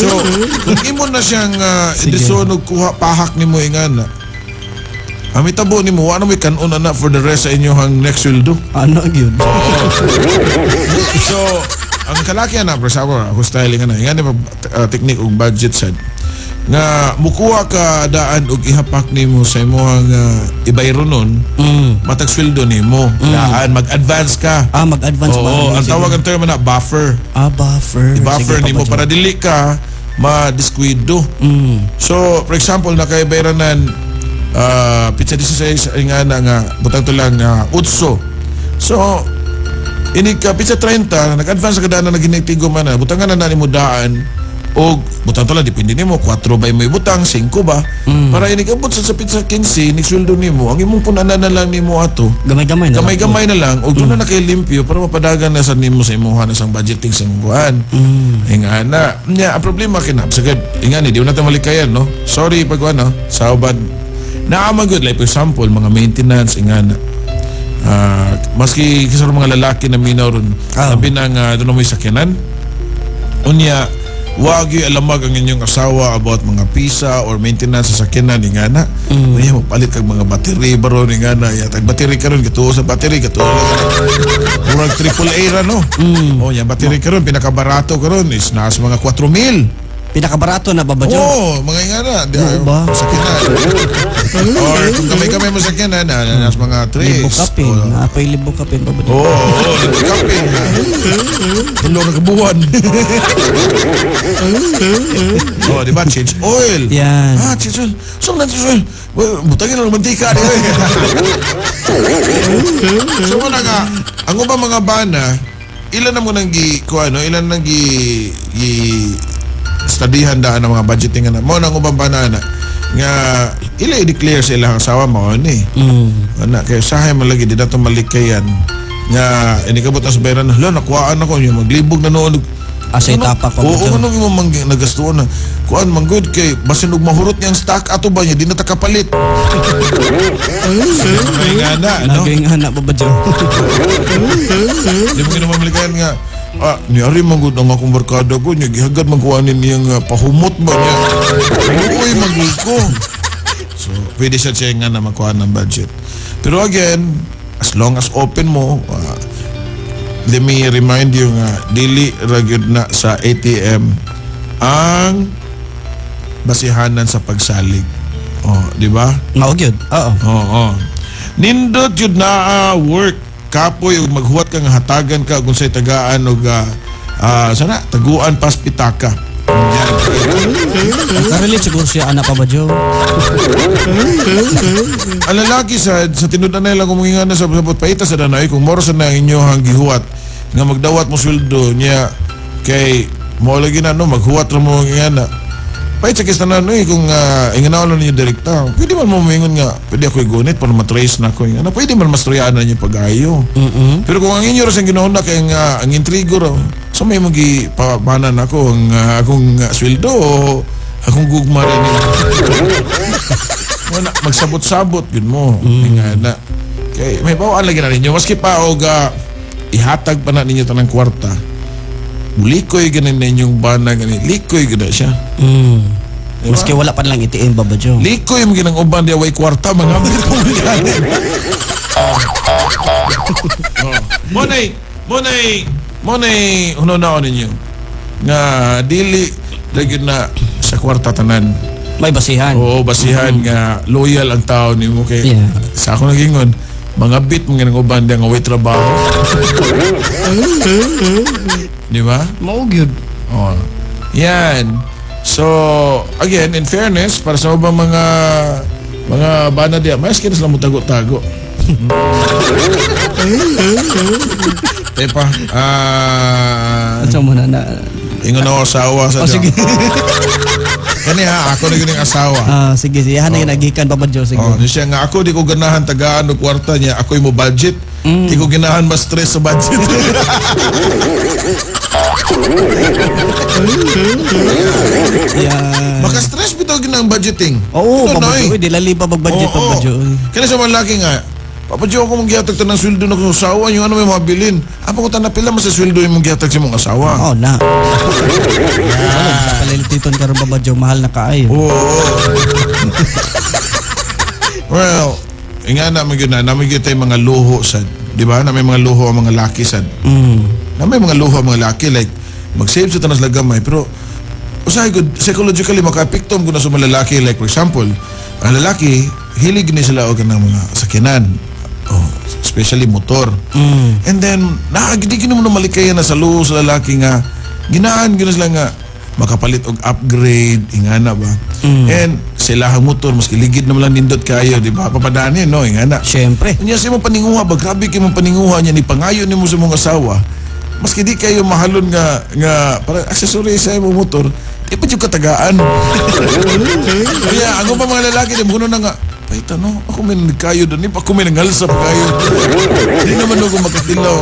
So kung imo na siyang idison og kuha pahak nimo ingana, ang mitabo nimo, wa na mo'y kanon na for the rest sa inyong next sweldo. Ano gyud? So, ang kalaki na, for example, ako styling na, nga ni technique og budget sad. Nga mukuha ka daan og ihapak nimo sa imong ibayro nun, matag sweldo nimo. Daan mag-advance ka. Ah, mag-advance ba? Oo, ang Sige. tawag ang term na buffer. Ah, buffer. I-buffer Sige, nimo Papa para Joe. dili ka madiskuido. So, for example, nakaibayranan pizza 16 nga na nga butang to lang nga 8. So, ini ka pizza 30, nag-advance ka daan na naginitigo man na, butangan na nimo daan og butang to lang depende nimo 4 ba imo ibutang 5 ba para ini abot sa pizza 15 ni sweldo nimo ang imong punanan na lang nimo ato Gamay-gamay na lang. gamay-gamay na lang og doon na kay limpyo para mapadagan na sa nimo sa imuha na sang budgeting sa imong kuan. Inga na. Nya ang problema kinap sagad inga ni di na ta malikayan, no. Sorry pag ano sa uban. Naa man good, like for example mga maintenance inga na. Ah, maski sa mga lalaki na minaw ron, labi na nga doon na mo'y sakyanan. Unya, wag yung alamag ang inyong asawa about mga pisa or maintenance sa sakyanan, nga na. Unya, magpalit kag mga battery baro, nga na. Ya, tag battery karon katuo sa battery, katuo lang. Murag triple A ra, no? Oh, ya, battery karon pinakabarato karon is nasa mga 4,000. Pinakabarato na, Papa Joe. Oo, mga nga na. Di, Oo ba? Sakyanan. Or kung kamay-kamay mo sakyanan, na, nasa mga 3. Libo kapin. Naapay libo kapin, Papa Joe. Oo, libo kapin. Tulo ka kabuwan. Oh, di ba? Change oil. Yan. Ah, change oil. So, na change oil. Well, butangin lang mantika. Di ba? So, wala nga, ang ubang mga bana, ilan na mo nang gi, ko ano, ilan nang gi studyhan daan ang mga budgeting na. Mo nang ubang bana na nga ila i-declare sa ilang asawa mo ano eh. Ana kay usahay man lagi di nato malikayan nga inikabot ang bayaran, hala, nakuhaan ako niya maglibog na noon. Asay tapak pa Oo, po. ano imo mang nagastuon na kuan man good kay basin og mahurot niyang stock ato ba niya di na ta kapalit. Nga na, no? Naging anak, Papa Joe. Di mo ginawa nga ni ari man gud ang akong barkada ko niya gihagad man kuanin niyang pahumot ba niya. Uy, magud ko. So, pwede siya siya nga na magkuha ng budget. Pero again, as long as open mo, let me remind you nga, dili ra gyud na sa ATM ang basihanan sa pagsalig. Oh, di ba? Mao gyud. Oo. Oo. Nindot yun na work kapoy ug maghuwat ka nga hatagan ka kung say tagaan og sana taguan pas pitaka. Yan. Nakarelate siguro siya anak, Papa Joe. Ang lalaki sa tinud-an na lang kung na sa sabot paita sa danay kung moro sa na ang inyohang gihuwat nga magdawat mo sweldo niya kay mo lagi na no maghuwat ra mo nga na pait sa kis tanan eh kung inganaw lang ninyo direkta pwede man mo moingon nga pwede ako igunit para matrace na ako ingana pwede man mastruyaan na ninyo pag-ayo. Pero kung ang inyo ra sa ginoon na kay nga ang intrigo ra sa may magi papanan ako ang akong sweldo o akong gugma rin nila. Wala, magsabot-sabot yun mo. Nga na. Kay may bawaan lagi na ninyo maski pa og ihatag pa na ninyo tanang kwarta. Mulikoy ganin ninyong bana gani likoy gud na siya. Maski wala pa lang ATM, Papa Joe. Likoy mo ginang uban di way kwarta mga gani. Oh. Mo nay hunaw ninyo nga dili lagi na sa kwarta tanan. May basihan. Oo, basihan nga loyal ang tao nimo kay sa ako nagingon mga bit mga nang uban di nga way trabaho. Di ba? Mao gyud. Oh. Yan. So, again, in fairness, para sa ubang mga bana diya, mas kina sila mo tago-tago. Tepa, Ano mo na na? ingon ako asawa sa Oh, sige. Kani ha, ako na yun yung asawa. Ah, sige, sige. Yan na yun, agikan, Papa Joe. Sige. Oh, ni siya nga ako di ko ganahan tagaan og kwarta niya, ako'y mo budget. Di ko ganahan ma stress sa budget. Yan. Maka-stress bitaw ginang budgeting. Oo, Ano Papa na, eh. Joe. Uy, di lali pa mag-budget, Oo. Papa Joe. Kaya sa mga laki nga, Papa Joe, ako mong gihatag tanang sweldo na kong asawa, yung ano may mabilin. Apa ko tanang pila mas sa sweldo yung mong gihatag sa mong asawa. Oo na. Wala, sa palilititon karon Papa Joe, mahal na kaayo. Oo. Well, nga namin yun na, namin yun tayo mga luho sad. Di ba? Na may mga luho ang mga laki sad. Na may mga luho ang mga laki like mag-save sa tanas lagamay pero usahay ko psychologically maka-epekto ko na sa mga lalaki, like for example ang lalaki hilig ni sila og kanang mga sakyanan, oh, especially motor, and then naagdi gino mo na malikayan na sa luho sa lalaki nga ginaan gino sila nga makapalit og upgrade, ingana ba, and sila ang motor mas kiligid naman lang nindot kayo, di ba, papadaan yun, no, ingana. Siyempre. Unya sa imong paninguha ba, grabe kay mong paninguha niya ni pangayo nimo sa mong asawa. Maski di kayo mahalon nga nga para accessory sa imong motor, di pa jud katagaan. Kaya ang ubang mga lalaki di mo na nga Paita no, ako may nagkayo doon, ako may nangalsa pa kayo. Di naman ako makatilaw.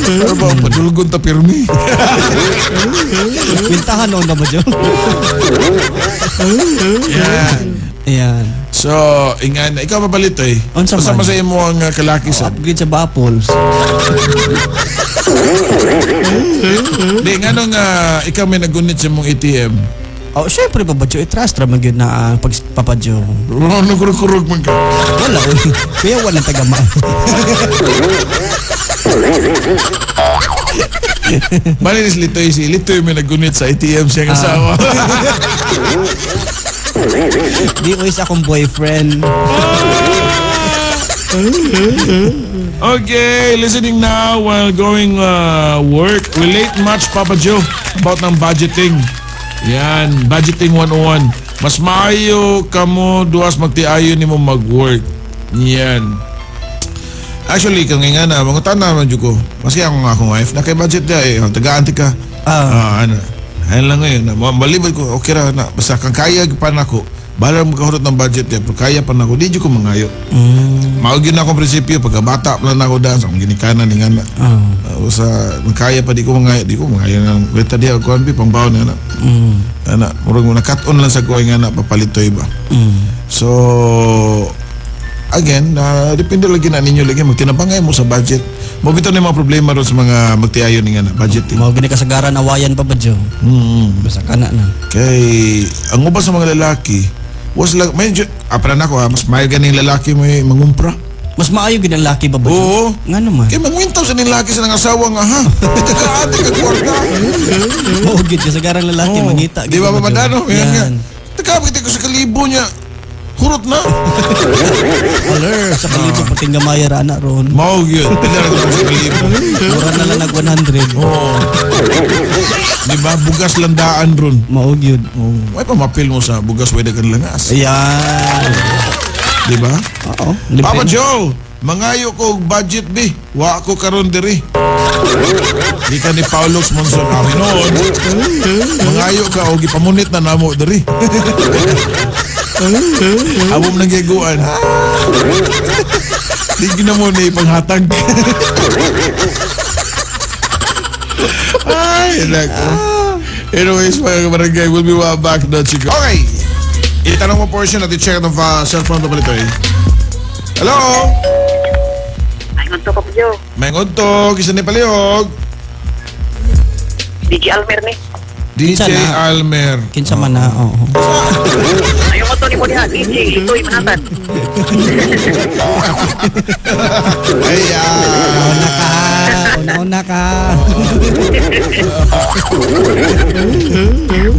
Pero ba, padulgon ta pirmi. Kwintahan noon, Papa Joe. Yan. Ayan. So, ingan, ikaw mapalit eh. Unsa Unsa man? man sa imo ang kalaki sa? Upgrade sa Apples. Di, ngano nga ikaw may nagunit sa mong ATM. Oh, syempre, Papa Joe, i-trust ra man gyud na ang pag Papa Joe. Ano kurog-kurog man ka? Wala, uy. Kaya walang tagama. Bali ni si Litoy, si Litoy may nagunit sa ATM siyang asawa. Di ko isa akong boyfriend. Okay, listening now while going work. Relate much, Papa Joe, about ng budgeting. Yan, budgeting 101. Mas maayo kamo duas magtiayo nimo mag-work. Yan. Actually, kung nga na, mga tanan man jud ko. Maski ako nga akong wife, na kay budget dia eh, tagaan ka. Ah, ano. Ayun lang ngayon. Malibad ko, okay ra na. Basta kang kaya pa nako. Bahala mo kahurot ng budget dia, pero kaya pa nako, di jud ko mangayo. Mao gyud na akong prinsipyo pagkabata pa lang ako daan sa akong ginikanan ni nga na. Sa kaya pa di ko mangayo, di ko mangayo ng renta diha kuan bi pangbaon nga na. Ana, murag mo nakat-on lang sa ko nga na papalitoy ba. So again, depende lagi na ninyo lagi magtinabangay mo sa budget. Mo bitaw ni mga problema ron sa mga magtiayon ni nga na budgeting. Mao gini kasagaran awayan Papa Joe. Basta kana na. Kay ang uban sa mga lalaki was lang medyo para nako ha, mas may ganing lalaki may mangumpra. Mas maayo gid ang laki Papa Joe. Oo. Nga naman. Kay mangwintaw sa ning laki sa nang asawa nga ha. Ikaate ka kwarta. Mao gid kasagaran lalaki Oo. mangita. Di ba gid, Papa Joe. papadano? Yan nga. Yan. Teka, kita ko sa kalibo niya. Hurot na. Aler, sa kalibo pating gamay ra na ron. Mao yun. Pila ra ko sa kalibo. Mura na lang nag 100. Oo. Di ba? Bugas landaan ron. Mao gyud. Oo. Ay pamapil mo sa bugas wala kan langas. Ayan. Di ba? Oo. Papa Libre. Joe, mangayo ko og budget bi. Wa ko karon diri. Di ka ni Paulo Monson awi noon. Mangayo ka og gipamunit na namo diri. Amo man nang giguan. Di gina mo ni panghatag. Ay, nako. Anyways, mga kabarangay, we'll be right back na chika. Okay. Itanong mo portion at i-check ang cellphone pa palito eh. Hello? Ay, ngadto Papa Joe. May ngodto, kisa ni Palihog. DJ Almer ni. DJ Kinsa na? Almer. Kinsa man na, oo. Ayaw mo to ni mo diha, DJ Litoy Manatan. Ayan. Una ka. Una-una ka.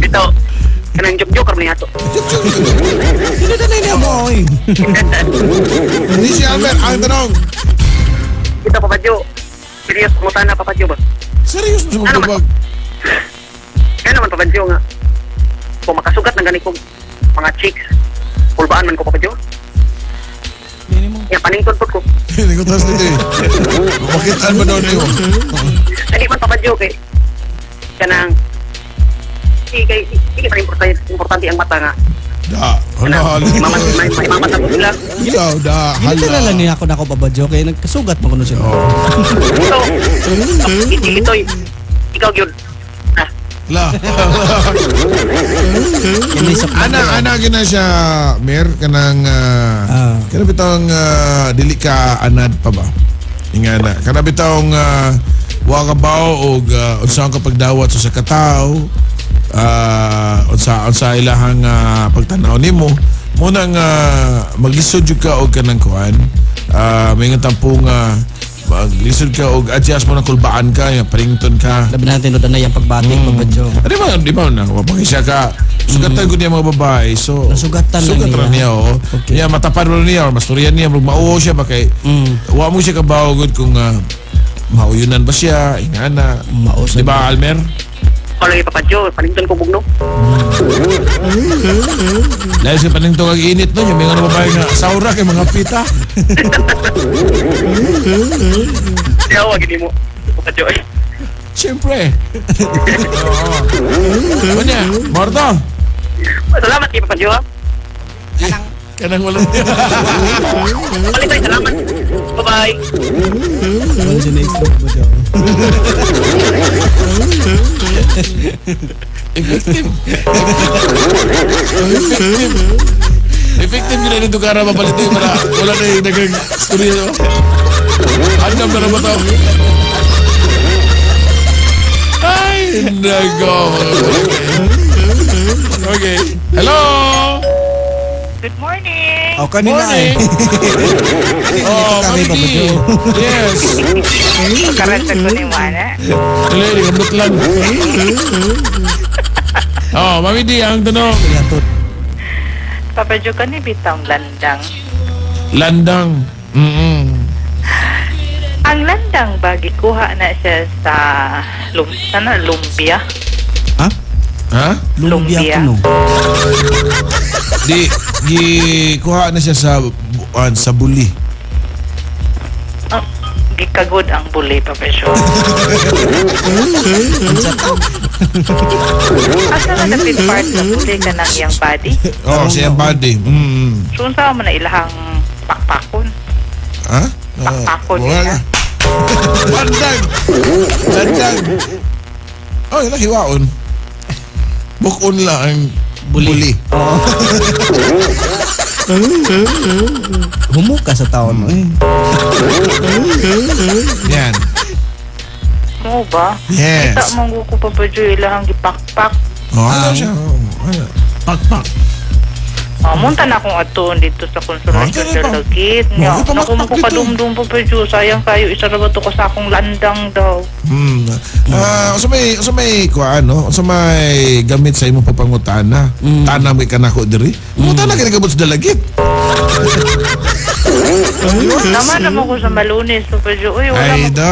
Ito, kanang joke-joke ni ato. Sino na niya mo, oy? DJ Almer, ang tanong. Ito Papa Joe. Serious mo na Papa Joe ba? Serious mo sa Ano man? magtubag? Kaya naman Papa Joe nga. Kung makasugat ng gani kong mga chicks, pulbaan man ko Papa Joe. Ya paningkod pod ko. Hindi ko trust nito eh. Makitaan ba daw niyo? Dali man Papa Joe kay kanang Di kay di kay importante importante ang mata nga. Da, hala, hala. Imamat may imamat ako sila. Ikaw, da, hala. Ginitira lang niya ako na ako Papa Joe kaya nagkasugat mo kuno siya. So, itoy ikaw gyud. Ah, La. Kini sa Ana, ana gina siya, Mer, kanang kana bitong dili ka anad pa ba? Ingana. Kana bitong wa ka bao og unsa ang kapagdawat sa kataw, unsa unsa ilahang pagtan-aw nimo. Muna nga maglisod jud ka og kanang kuan. May nga tampo nga maglisod ka og adjust mo ng kulbaan ka, yung parington ka. Labi natin no danay ang pagbati Papa Joe. Di ba, di ba na, mapakisya ka. Sugatan ko niya mga babae. So, Nasugatan lang sugatan niya. niya, oo. Okay. Niya, matapan mo niya, or masturyan niya, murag mauo siya, ba kay, wa mo siya kabawagod kung mauyunan ba siya, ingana. Mao sa Di ba, Almer? Kalau Papa Joe, panington ko bugno. Dahil sa paningtong ang init no, yung mga babae nga, saura kay mga pita. Yawa gini mo. Papa Joe. Siyempre. Oo. Ano niya? Morto? Salamat kay Papa Joe. Ha. Kanang wala niya. Balik tayo, salamat. Bye-bye. Wala siya na-explode Papa Joe. Effective. Effective. Effective yun na dito kara mapalit yung para wala na yung nagang storya. No? Andam na naman to. Ay, nako. Okay. Hello! Good morning. Oh, kanina eh. Morning! Oh, Kami, Mami Papa D. Joe. Yes. Karanta ko ni Juana. Tuloy, di kabut lang. Oh, Mami D, ang tanong. Yatot. Papa Joe, kani bitang landang. Landang. Mm-mm. Ang landang ba gikuha na siya sa lum, sana lumpia? Ha? Ha? Lumbia Lumpia. kuno. Di, gikuha na siya sa buwan, sa buli. Oh, gikagod ang buli, Papa Joe. Unsa to? Asa man dapit part sa buli ka ng iyang body? Oh, sa iyang body. So, unsa man na ilahang pakpakon? Ha? Pakpakon Wala niya. na. Landang! Landang! Oh, yun lang, hiwaon. Bukon lang ang buli. Buli. Humuka sa taon mo eh. Yan. Mo ba? Yes. Kita mong ko, Papa Joe, ilahang gipakpak. Oh, ano siya? Oh, ano? Pakpak. Oh, munta na akong atuon dito sa Ah, Konsolasyon ganun ba? Dalagit. Nga, Bakit naku mo pamakpak ko dito? kadumdum, Papa Joe. Sayang kayo, isa na ba to ka sa akong landang daw. Unsa may kuan no? Unsa may gamit sa imong pagpangutana? Tanam kay kanako diri. Mangutana kay nagabot sa dalagit. Tama naman ko sa Malunes, Papa Joe. Uy, wala Ay mo. da,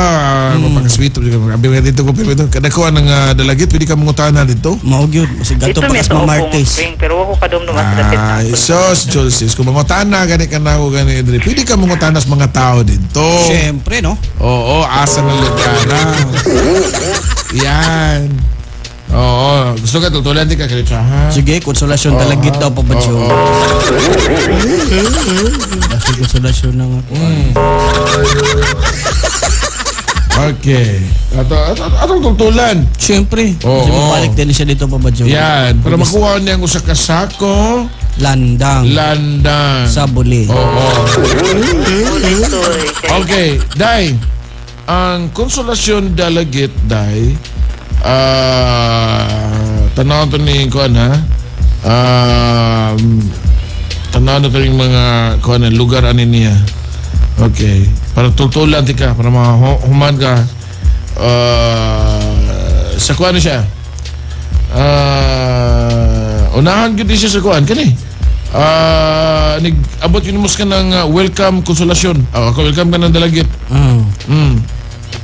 mapakasweet jud ka. Abi nga dito ko pero ito kadakuan ng dalagit pwede ka mangutana dito. Mao gyud, sige Dito gato pa may kas tuo kong Martes. spring, pero ako kadumdum sa dapit na. Ay, sus, Julsis, kung mangutana gani ka na ako gani diri. Pwede ka mangutana sa mga tao dito. Siyempre no. Oo, asa ng lugar. Ah. Yan. Oo, gusto ka tutulan di ka kalitsa ha. Sige, konsolasyon dalagit daw Papa Joe. Oo. Kasi konsolasyon na nga. Okay. Ato, ato, atong tutulan. Siyempre. Oo. Kasi mabalik din siya dito Papa Joe. Yan. Para makuha niya ang usa ka sako, Landang. landang. Sa buli. Oo. Itoy. Okay, Day. Ang Konsolasyon Dalagit, Day, tanaw to ni kuan ha. Tanaw na to yung mga kuan na lugar ani niya. Okay. Para tutulan ti ka, para mahuman ka. Sa kuan na siya. Unahan gyud siya sa kuan kani. Nag-abot yun mo ka ng welcome konsolasyon. Ako welcome ka ng Dalagit.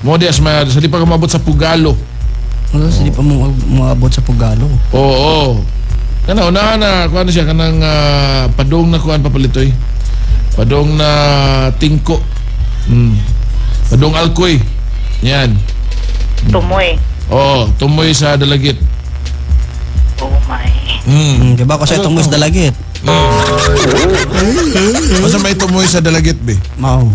Mo di as ma sa di pa ka maabot sa Pugalo. Ano, hindi pa mo maabot sa Pugalo. Oo. Kana unahan na kuan na siya kanang padong na kuan papalitoy. Padong na tingko. Padong Alcoy. Yan. Tumoy. Oo, tumoy sa Dalagit. Diba ko sa itong mus dalagit. Basta may tumoy sa dalagit, be. Mao.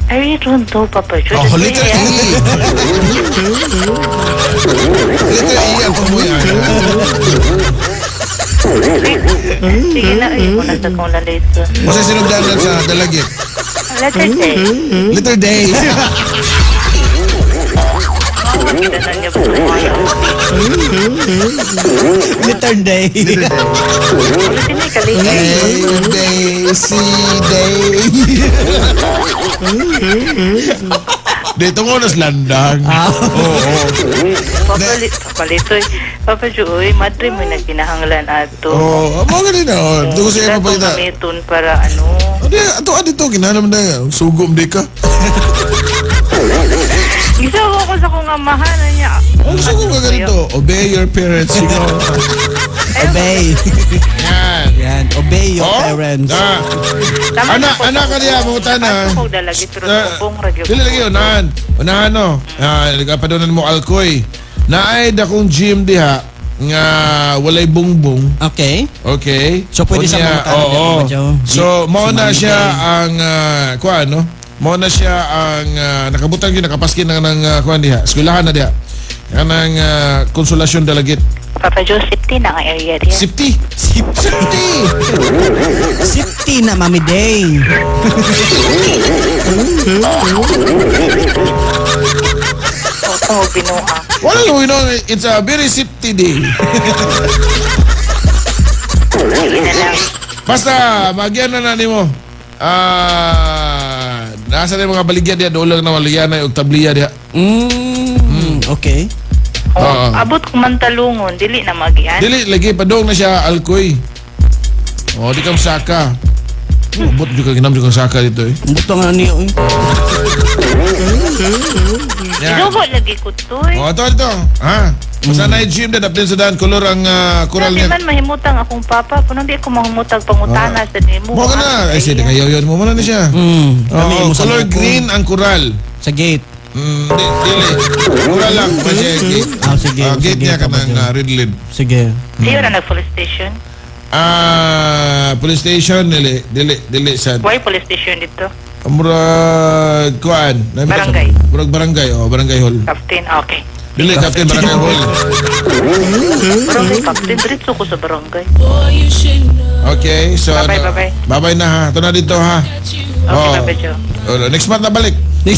I really don't know, Papa Joe. Oh, letter E. Letter E ang tumoy, Ana. Sige na, ay, muna sa kong lalito. Basta sinugdanan sa dalagit. Letter J. Letter D. Oh, kita na niya po. Return day. Ulitin niya, kaligay. A, D, C, D. Dito ko nas landang. Oo. Papalit, papalitoy. Papa Joe, uy, madre mo na kinahanglan ato. Oo, mo ganun na. Oh, Dito ko sa iyo Datong mapakita. gamiton para ano. Ano ato dito ginalam na sugom di ka. Gisa ko sa kong amahan na niya. Ang sugom ka ganito. Obey your parents, you know. Obey. Yan. Yan. Obey your Oh, parents. Ah. Tama Ana, na po. ana ka diya, mangutan na. Ato ko dalagi pero Ah, subong radyo. Dili lagi unahan. Unahan no. Ah, nagapadunan mo alkoy. Naay dakong gym diha nga walay bungbong. Okay. Okay. So, pwede sa Unya, mga tao oo. diha, Papa Joe. So mao Sa na mga siya ang kuan no. Mao na siya ang nakabutang gyud nakapaskin na ng kuan diha. Eskwelahan na diha. Kanang Konsolasyon Dalagit. Papa Joe, safety na ang area diya. Sipti. Sipti. Safety na, Mami Day. Oo, binuha. Wala lang you know, it's a very sipti day. Sige na lang. Basta magyan na na nimo. Nasa na yung mga baligya diha doon lang na maligya na og tabliya diha. Okay. Oh, Oo. abot kung mantalungon, dili na magian. Dili lagi padong na siya alkoy. Oh, di ka saka. Oh, abot jud ka ginam jud kang saka dito eh. Buto nga niyo. Eh. Yan. Idugo lagi ko to eh. Oh, ito ito. Ha? Basta na yung gym na daplin sa daan kolor ang kural Di niya. man mahimutang akong papa, kuno di ako mahimutang pangutana sa nimo. Mo ka na. Ay, sige, kayo yun mo muna na siya. Kami Oo, mo sa color buko. green ang kural. Sa gate. Di, dili. Kural lang pa siya gate. Ah, sige, Ah, gate sige, niya kanang Papa Joe. red lid. Sige. Siyo na nag-police station. Police station dili dili dili sa Why police station dito? Murag kuan. Barangay. Murag barangay, oh, barangay hall. Captain, okay. Dili captain barangay hall. Barangay captain, diretso ko sa barangay. Okay, so Bye-bye, ano, bye-bye. Bye-bye na ha. Ito na dito ha. Okay, Oh. Papa Joe. Oh, next month na balik. Dili,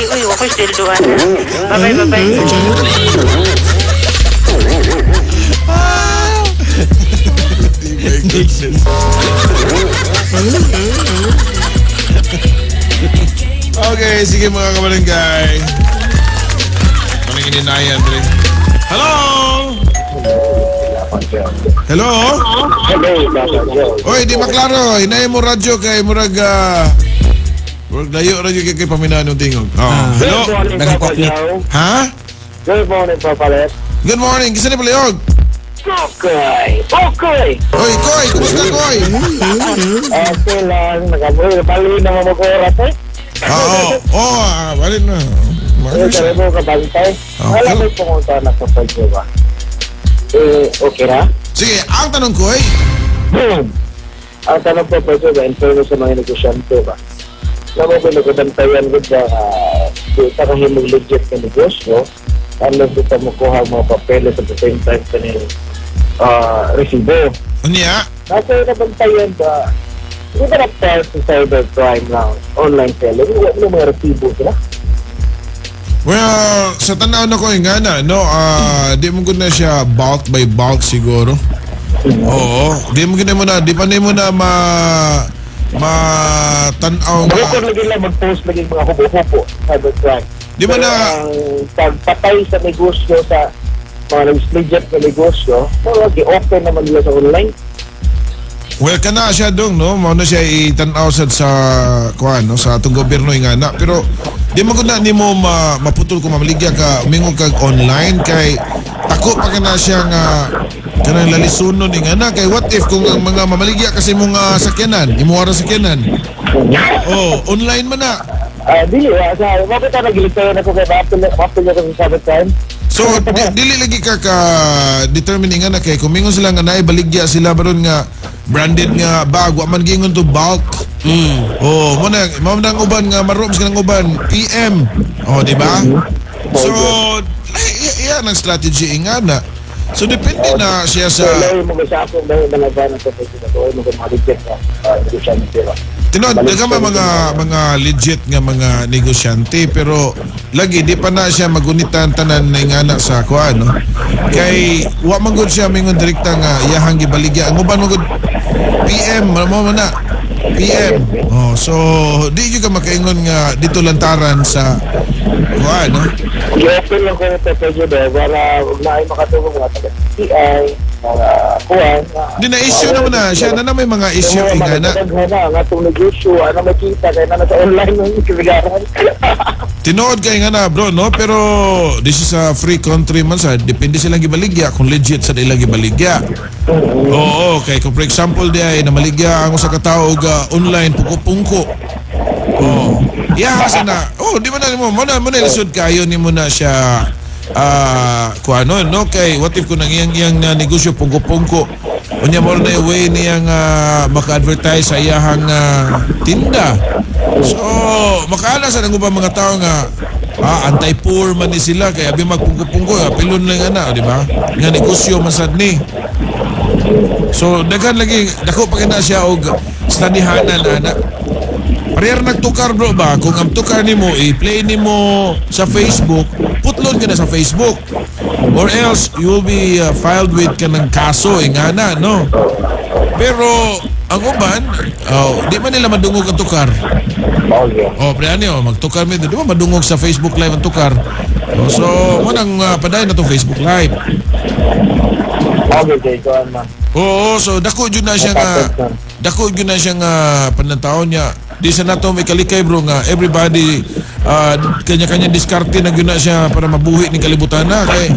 uy, ako silduan. Bye-bye, bye-bye. Okay, sige mga kabarangay. Kaming ininayan, pre. Hello! Hello? Hello, Papa Joe. Oy, di maklaro. Hinay mo radyo kay murag murag layo radyo kay paminano tingog. Oh. Hello? Nagkakoknit. Ha? Good morning, Papa Les. Good morning. Kisa ni Palayog? Okay. Okay. Oy, Koy, kumusta Koy? Okay lang. Nakabuhi. Bali na mo mag-oras eh. Oo. Oh, balik na. Eh, kaya mo kabantay. Okay. Wala may pumunta na Papa Joe ba? Eh, okay ra? Sige, ang tanong ko ay, Boom! Ang tanong po Papa Joe ba, in fairness sa mga negosyante ba? Alam mo ba nagkabantayan ko ba di ka kahimong legit na negosyo unless di ka makuha ang mga papeles at the same time ka ng resibo. unya, Nasa nabantayan ba, hindi ba na-part sa cybercrime lang, online selling, wala mo mga resibo sila? Well, sa tanaw na ko yung nga na, no, di mo gud na siya bulk by bulk siguro. Oo, di mo gud mo na, di pa nimo na ma matanaw nga. Bukod lagi lang mag-post lagi mga hubo-hubo, cybercrime. Di ba Pero na- ang pagpatay sa negosyo sa mga legit na negosyo, mga open naman nila sa online. Well, kana siya dong, no? Mao na siya itanaw sad sa kuan, no, sa atong gobyerno nga na. Pero di mo gud na nimo maputol kung mamaligya ka, umingon kag online kay tako pa kana siya nga kanang lalisunon ni nga na kay what if kung ang mga mamaligya kasi mong sakyanan, imuha ra sakyanan. Oh, online man na. Dili, sa, bakit ka nagiligtayan ako kay mapil ako sa cybercrime? So dili lagi ka ka determine nga na kay kung mingon sila nga naay baligya sila baron nga branded nga bag, wa man giingon to bulk. Oh, mo na mao na ang uban nga marom sa kanang uban PM. Oh, di ba? So, iyan ang strategy nga na. So depende na siya sa So, lahi mo sa ako dahil nalaga ng sa ko mo mga legit nga negosyante ba. Tinod, daghang mga legit nga mga negosyante, pero lagi di pa na siya magunitan tanan na ingana sa kuan, no? Kay wa man gud siya mingon direkta nga iyahang gibaligya. Ang uban man gud PM mo mo na. PM. Oh, so di gyud ka makaingon nga dito lantaran sa kuan, no? I-open lang ko ito pwede ba para huwag na ay makatulong mga taga CI, mga kuan. Di na issue naman na siya na, na may mga issue ingana. Mga nga itong negosyo, ano makita kaya na nasa online ng kiligaran. Tinuod kay nga na, bro, no, pero this is a free country man sa depende silang gibaligya kung legit sa ilang gibaligya. Oo, kay kung for example di ay namaligya ang usa ka tawo og online pungko-pungko. Oh. Yeah, sa na. Oh, di ba na mo mo na mo na lisod kayo nimo na siya kuano, no, kay what if kung ang iyang iyang negosyo pungko-pungko, unya mo na yung way niyang maka-advertise sa iyahang tinda. So, makaala sa nang ubang mga tao nga anti-poor man ni sila kay abi magpungko-pungko, apilon lang ana, di ba? Nga negosyo man sad ni. So daghan lagi dako pa kina siya og studyhanan ana. Parehar nagtukar, bro, ba, kung ang tukar nimo i-play nimo sa Facebook, putlon ka na sa Facebook. Or else you will be filed with kanang kaso ingana, no? Pero ang uban, oh, di man nila madungog ang tukar. Okay. Oh, pre ani oh, magtukar mi, di ba madungog sa Facebook Live ang tukar? Oh, so mo nang padayon na tong Facebook Live. Okay, kay kuan man. Oo, so dako jud na siya nga panantaon niya. Di sa nato may kalikay, bro, nga everybody kanya-kanya diskarte na gyud na siya para mabuhi ning kalibutan na kay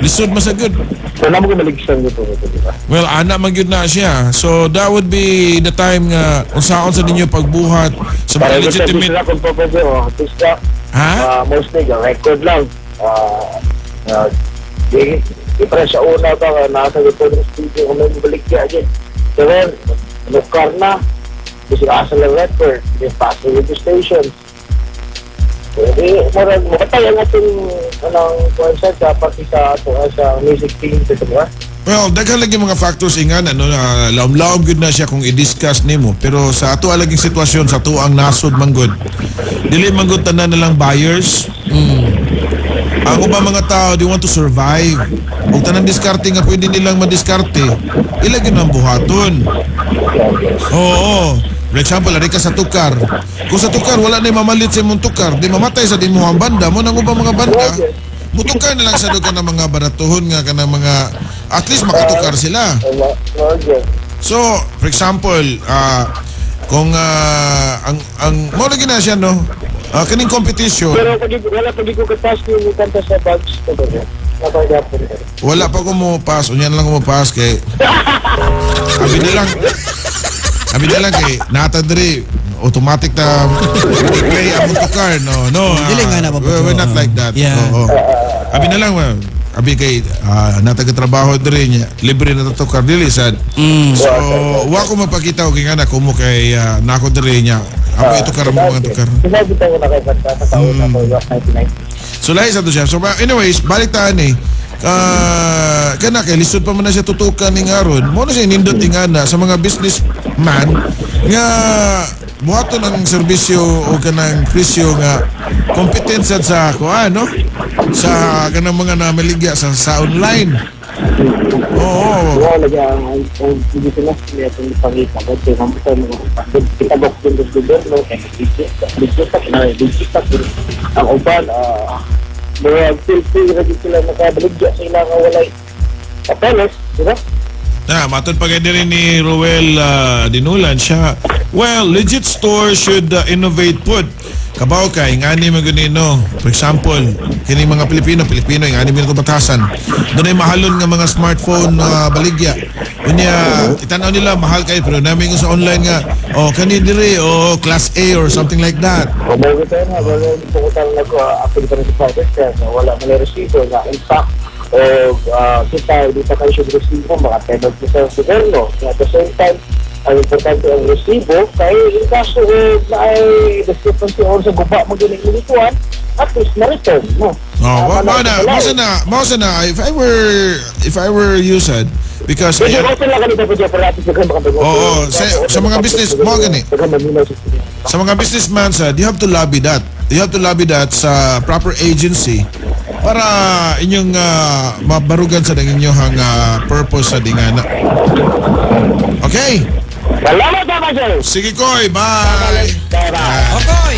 lisod man sa good. So, na mo maligsan dito ito, di ba? Well, ana man gyud na siya. So that would be the time nga unsaon sa ninyo pagbuhat sa mga Para sa legitimate business kung pwede, oh, artista, Ha? Mostly record lang. Di pa sa una ba, nga nasa recording studio kung may mabaligya dyan. Pero, nukar na, kasi asa lang record, di pa sa radio station. Di, murag, makatay ang ating anong concert pati sa ato sa music team sa diba? Well, daghan lagi mga factors ingan ano na laom-laom gyud na siya kung i-discuss nimo, pero sa ato laging sitwasyon sa ato ang nasod man gud. Dili man gud tanan na lang buyers. Ang ubang mga tao, they want to survive. Ug tanan diskarte nga pwede nilang madiskarte, ila gyud ang buhaton. Oo. For example, ari ka sa tukar. Kung sa tukar wala na mamalit sa imong tukar, di mamatay sa di mo ang banda mo nang ubang mga banda. Mutukar na lang sa duka ng mga baratuhon nga kanang mga at least makatukar sila. Okay. So, for example, kung ang ang mo lagi na siya, no. Kining competition, Pero pag wala pag ko kapas yung kanta sa bags to ba? Nakagapon. Wala pa ko mo pass, unya na lang ko mo pass kay abi na lang kay nata diri automatic na play ang tukar, no, no. Dili nga na, Papa We're Joe. not like that. Oo. Abi na lang, well, abi kay nata ka trabaho diri niya, libre na tukar dili sad. So wa ko mapakita og ingana kumo kay nako diri niya ako itukar mo mga tukar. Sinabi tayo na kay Basta sa taon na ko, 1990. So lahi sa to siya. So but anyways, balik ta ani. Kana kay lisod pa man na siya tutukan ning aron. Mo na siya nindot ingana sa mga businessman nga buhaton ang serbisyo o kanang presyo nga competent sad sa kuan, no, sa kanang mga namaligya sa online. Oo. Wala lagi ang hindi sila sila itong ipangita ko. Kaya mamutan mo kitagok din sa gobyerno kaya legit legit ka na legit ka ang uban mga feel free ra gid sila makabaligya sa ilang nga walay papeles, di ba? Na, matod pa kay diri ni Ruel Dinulan siya. Well, legit store should innovate pud. Kabaw kay ngani man gani, no. For example, kini mga Pilipino, Pilipino ngani man batasan. Dunay mahalon nga mga smartphone baligya. Unya itanaw nila mahal kay pero namin sa online nga oh kani diri oh class A or something like that. Kung bago tayo nga, wala hindi po ko tayo nag-appeal pa rin sa private care na wala man yung resibo na in fact, o kita, hindi pa kayo siya resibo, mga penalty sa gobyerno. At the same time, ang importante ang resibo, kay in kaso na ay discrepancy or sa guba mo gining nilituan, at least na-return mo. Oh, Tama mao na, sa mao sa na, mao sa na if I were you sad because Medyo ayan, open lang ganito po dyan, para atin sa mga Oo, sa mga business, mao gani. Sa mga businessman sad, you have to lobby that. You have to lobby that sa proper agency para inyong mabarugan sa inyong purpose sa dingana. Okay? Salamat, Papa Joe! Sige koy, bye. Bye-bye! Okay.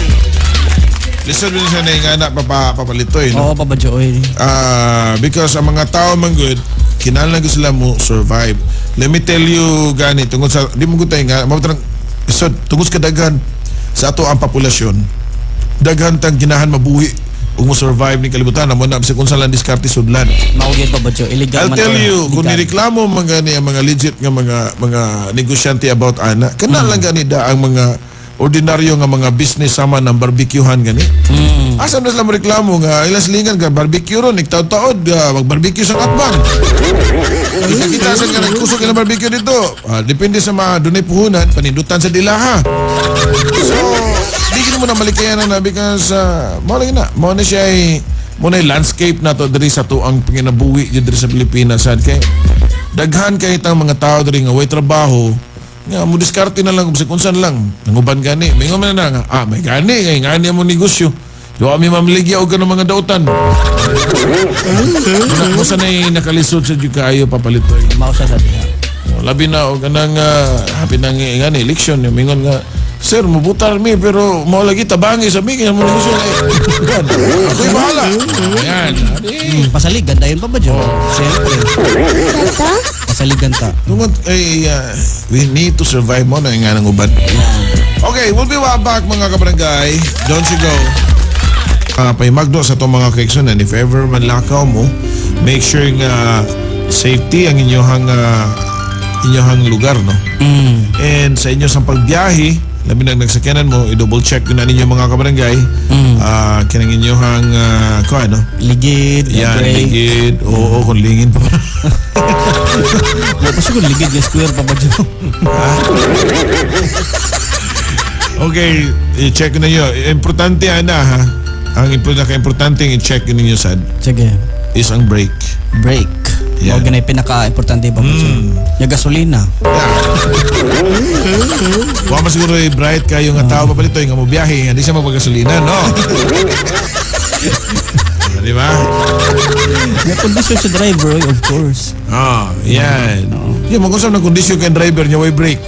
Listen din siya na yung anak papalitoy, no? Oo, Papa Joe. Ah, because ang mga tao man good, kinahanglan ko sila mo survive. Let me tell you gani tungod sa di mo gud tayo nga mao so, tungod sa kadaghan sa ato ang populasyon. Daghan tang ginahan mabuhi ug mo survive ni kalibutan amo na bisag unsa lang diskarte sudlan. Mao gyud, Papa Joe. Illegal I'll man tell or you, kung legal. nireklamo mga gani ang mga legit nga mga negosyante about ana, kana lang gani da ang mga ordinaryo nga mga business sama ng barbecuehan gani. Asa na sila reklamo nga ilang silingan ka barbecue ron nagtaod-taod mag-barbecue sa katbang. Kita sa nga nagkusog ka ng barbecue dito. Ah, depende sa mga dunay puhunan, panindutan sa dilaha. So, di gid mo na malikayan na because mao lagi na. Mao na siya ay mo na yung landscape na to diri sa tuang panginabuhi diri sa Pilipinas sad kay daghan kay tang mga tao diri nga way trabaho nga mo diskarte na lang kung unsan lang nanguban gani mingon man na nga ah may gani kay ngani mo negosyo. Yo ami mamaligya og kanang mga dautan. Muna mo sanay nakalisod sa jud kaayo, papalitoy. Mao siya sa diha. Oh, labi na og kanang happy nang nga ni election yung mingon nga sir mubutar mi pero mao lagi tabangi sa mi kaya mo negosyo eh. Yan. Ako'y bahala. Ayan. Adi. Pasaligan dayon, Papa Joe. Siyempre. Pasaligan ta. Tungod ay we need to survive mo na nga ng uban. Okay, we'll be right back, mga kabarangay. Don't you go. Paimagdo sa itong mga kaikson and if ever manlakaw mo, make sure nga safety ang inyong lugar, no? And sa inyo sa pagbiyahe, labi na nagsakyanan mo, i-double check na ninyo, mga kabarangay. Ah, kinang inyong kuan, no? Ligid, Yan, brake. Ligid. Oo, kung lingin pa. Wa pa siguro ligid nga square, Papa Joe. Okay, i-check na ninyo. Importante ana ha. Ang importante i-check ninyo sad Sige. Is ang brake. Brake. Yeah. Mao ganay pinaka-importante, Papa Joe. Yung gasolina. Yeah. Wa man siguro eh, bright kayo nga tao papalito nga mo biyahe nga di siya magpagasolina, no? Di ba? Yung kondisyon sa driver, of course. Ah, yan. Yeah, mag-usap ng kondisyon kay driver niya way brake.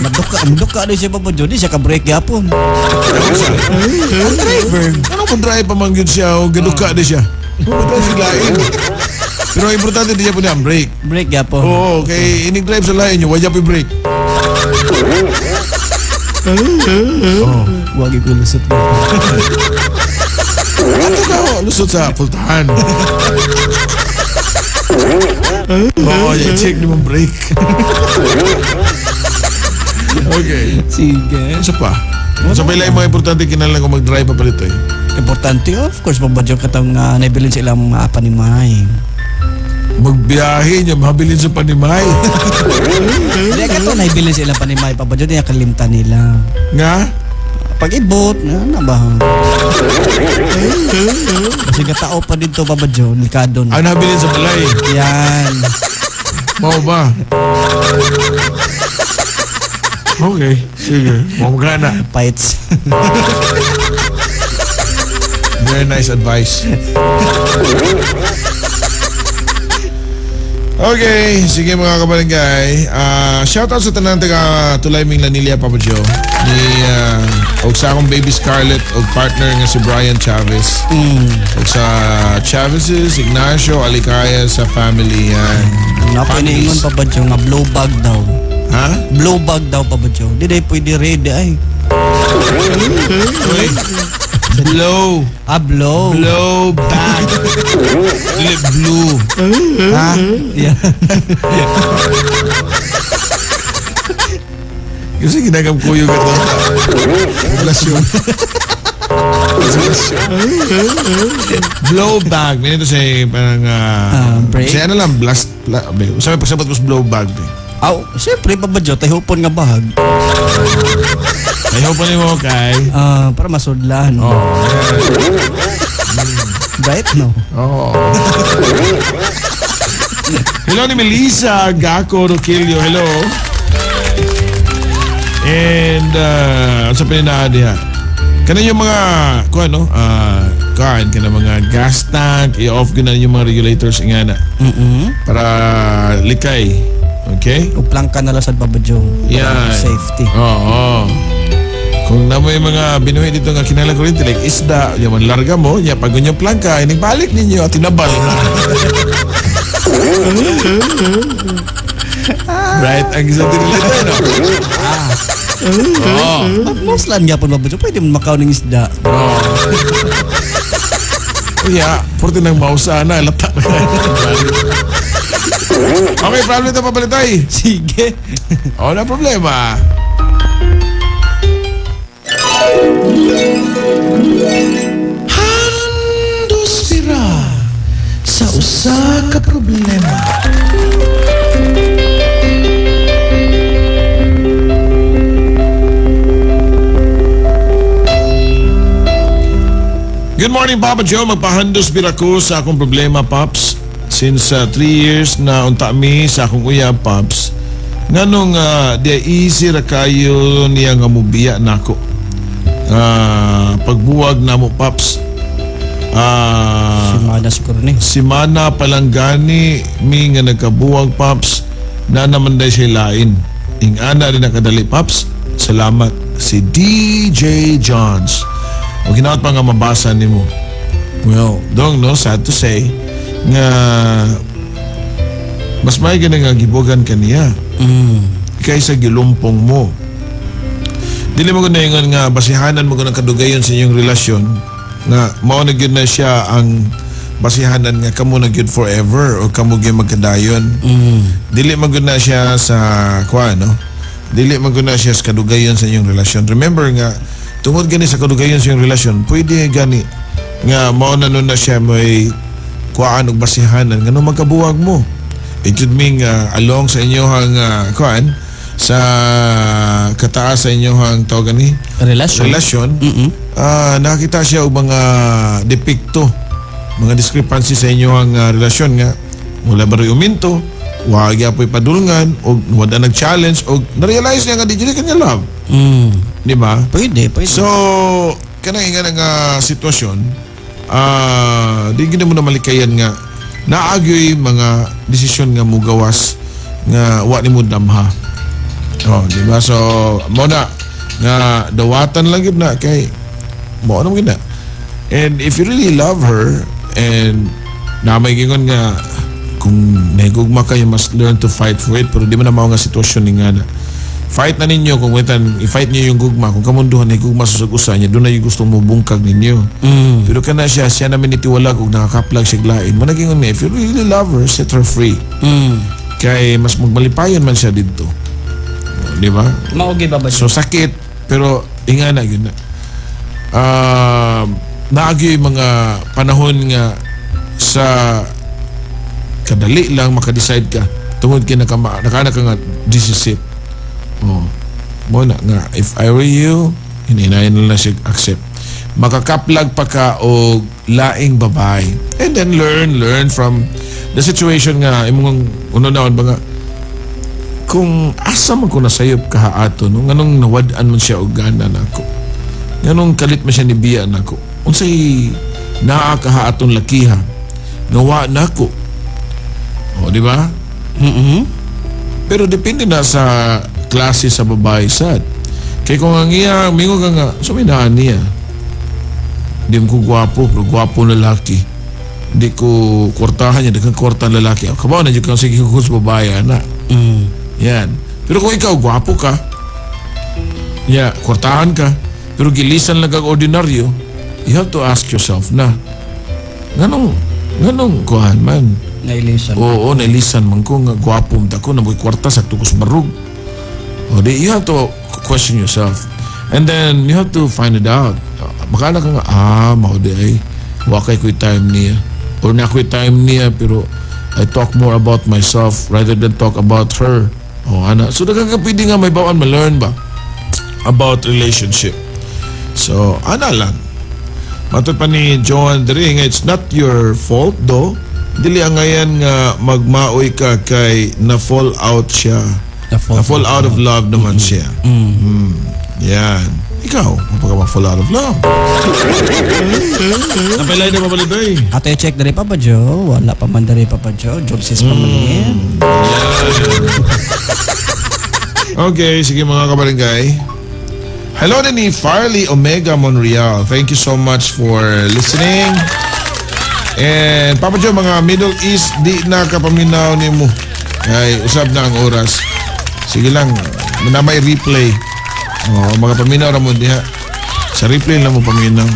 Maduka, maduka din siya, Papa Joe. Di siya ka-brake gyapon. Ang driver. Ano kung drive pa man yun siya o gaduka di siya? Ito si lain. Pero ang importante di siya po niya ang brake. Brake gyapon. Oo, kay inig drive sa lain niyo, wala pa brake. Oh. Wag ko lusot. Ato ka, oh, lusot sa pultahan. Oo, yeah, check ni mong brake. Okay. Sige. Ano pa? Sa pa yung mga importante kinahanglan kung mag-drive pa palito eh. Importante, of course, Papa Joe, katong naibilin sa ilang mga panimay. Magbiyahe niya, mabilin sa panimay. Hindi ka to naibilin sa ilang panimay, Papa Joe, di niya kalimtan nila. Nga? Pag-ibot, na, na ba? Kasi tao pa dito, Papa Joe, delikado na. Ang nabilin sa balay. Yan. Mao ba? Okay, sige. Mao na. Fights. Very nice advice. Okay, sige mga kabarangay. Shout out sa tanan taga Tulay Minglanilla, Papa Joe. Ni og sa akong baby Scarlett og partner nga si Brian Chavez. Og sa Chavez's, Ignacio, Alicaya sa family yan. Nako iniingon Papa Joe nga blow bag daw. Ha? Blow bag daw, Papa Joe. Di day pwede ready ay. Uy. Blow. Ah, blow. Blow back. Dili blue. Ha? Yeah. Kasi ginagam kuyog ito. Poblasyon. Blow bag. May ito siya parang Break? Siya ano lang, blast. Sabi pagsabot mo sa blow bag. Eh. Aw, siyempre Papa Joe, tahupon nga bahag. Ayaw pa ni mo kay. Ah, para masudlan. Oh. Right no? Oh. Hello ni Melissa Gako Roquillo. Hello. And sa pinanaan diha. Kana yung mga kuan no? Kuan kana mga gas tank, i-off gyud na yung mga regulators ingana para likay. Okay? Uplangka na lang sa Papa Joe. Para Yan. safety. Oo. Kung na mo yung mga binuhi dito nga kinala kuryente, like isda, yung man larga mo, ya pag yung plangka, ining balik ninyo at tinabal na. Right, ang isa din nila ito, no? Ah. Oo. Muslan gyapon Papa Joe, pwede mo makaw ng isda. Oo. Uya, porte nang mausa na, lata na. Okay, problem ito papalitoy. Sige. Wala problema. Handos bira sa usa ka problema. Good morning, Papa Joe. Magpahandos bira ko sa akong problema, Pops. Since 3 years na unta mi sa akong uyab, Pops. Nganong di easy ra kayo niya nga mubiya nako. Pagbuwag namo, Pops. Simana siguro ni. Simana palanggani mi nga nagkabuwag, Pops, na naman day siya lain. Ingana rin nakadali, Pops. Salamat si DJ Johns. O ginaot pa nga mabasa nimo. Well, dong no, sad to say nga mas may gani nga gibugan kaniya kaysa gilumpong mo. Dili mo gud ingon nga basihanan mo gud ang kadugayon sa inyong relasyon nga mao na gyud na siya ang basihanan nga kamo na gyud forever o kamo gyud magkadayon. Dili man gud na siya sa kuan no. Dili man gud na siya sa kadugayon sa inyong relasyon. Remember nga tungod gani sa kadugayon sa inyong relasyon, pwede gani nga mao na nun na siya may kuan og basihanan ngano magkabuwag mo. It could mean along sa inyong kuan sa kataas sa inyong tawag ni Relasyon. relasyon, nakita siya og mga depekto, mga discrepancy sa inyong relasyon nga wala ba rin uminto, wa gyapoy padulngan og wala nag-challenge og na-realize niya nga di jud kanya love, di ba? Pwede, pwede. So, kanang nga nga sitwasyon, di gid mo na malikayan nga naagyoy mga desisyon nga mugawas nga wa nimo damha. Oh, di ba? So, mo na nga dawatan lang gyud na kay mo ano gyud na. And if you really love her and na may gingon nga kung nahigugma kayo, must learn to fight for it, pero di man na mao nga sitwasyon ni nga na. Fight na ninyo kung wetan, i-fight niyo yung gugma. Kung kamunduhan ay gugma sa usa niya, doon na yung gustong mubungkag ninyo. Pero kana siya, siya namin nitiwala kung nakakaplag siya glain. Mo naging if you really love her, set her free. Kay mas magmalipayon man siya dito. Di ba? Maugi ba ba? So sakit, pero inga na yun na. Naagi yung mga panahon nga sa kadali lang makadecide ka tungod kay nakaanak ka nga this is it. Oh. Mo na nga if I were you, hininayan na lang siya accept. Makakaplag pa ka og laing babae. And then learn from the situation nga imong uno-naon ba nga kung asa man ko nasayop kahaato no, nganong nawad-an man siya og gana nako, nganong kalit man siya ni biya nako, unsay naa kahaaton lakiha nga wa nako, o di ba? Pero depende na sa klase sa babae sad. Kay kung ang iya, mingo ka nga, so may naan niya. Di mo ko gwapo, pero gwapo na lalaki. Di ko kwartahan niya, di kang kwarta ng lalaki. Kabaw na dyan kang sige kung sa babae, ana. Yan. Pero kung ikaw, gwapo ka, yeah, kwartahan ka, pero gilisan lang kag ordinaryo, you have to ask yourself na, nganong kuhan man? Nailisan. Oo, nailisan man ko nga gwapo man ko, namoy kwarta sa tukos barug. O di, you have to question yourself. And then, you have to find it out. Makala ka nga, mao di ay, wakay ko'y time niya. Or na ko'y time niya, pero I talk more about myself rather than talk about her. O, ana. So, daghan ka pwede nga may bawaan ma-learn ba about relationship. So, ana lang. Matod pa ni Joan diri nga it's not your fault though. Dili ang ngayan nga magmaoy ka kay na fall out siya. Na-fall Na fall out of love naman siya. Yan. Ikaw, mapaka ma-fall out of love. Napilay na mabalitoy. Ato i-check diri, Papa Joe. Wala pa man diri, Papa Joe. Julsis pa man eh. Okay, sige mga kabarangay. Hello din ni Farley Omega Monreal. Thank you so much for listening. And Papa Joe, mga Middle East, di na kapaminaw ni mo. Ay, usab na ang oras. Sige lang, na may replay. Oh, mga paminaw ra mo diha. Sa replay lang mo paminaw.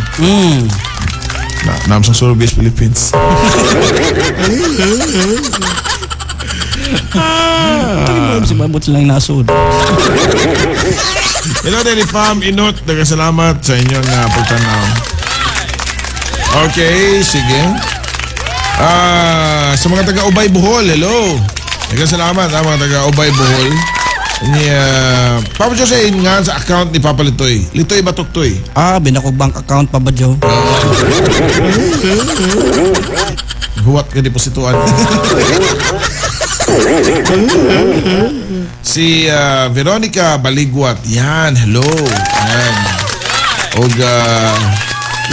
Na, naam sa Service Philippines. Ah. Si Mabot silang nasud. Hello, Daddy Fam. Inot, salamat sa inyong pagtanaw. Okay, sige. Sa mga taga Ubay Bohol, hello. Salamat ha, mga taga Ubay Bohol. Ni Papa Jose nga sa account ni Papa Litoy. Litoy Batuktoy. Binako bank account, Papa Joe. Huwat ka deposituan. Si Veronica Baligwat. Yan, hello. Yan. Og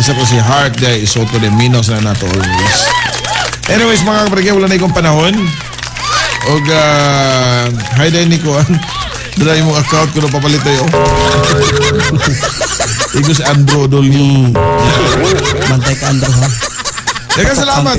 isa ko si Heart day Isoto de Minos na nato always. Anyways, mga kabarangay, wala na ikong panahon. Og hi day ni Kuan. Dala yung account ko na papalit tayo. Igo si Andro Dolio. Bantay ka, Andro, ha? Daghang salamat.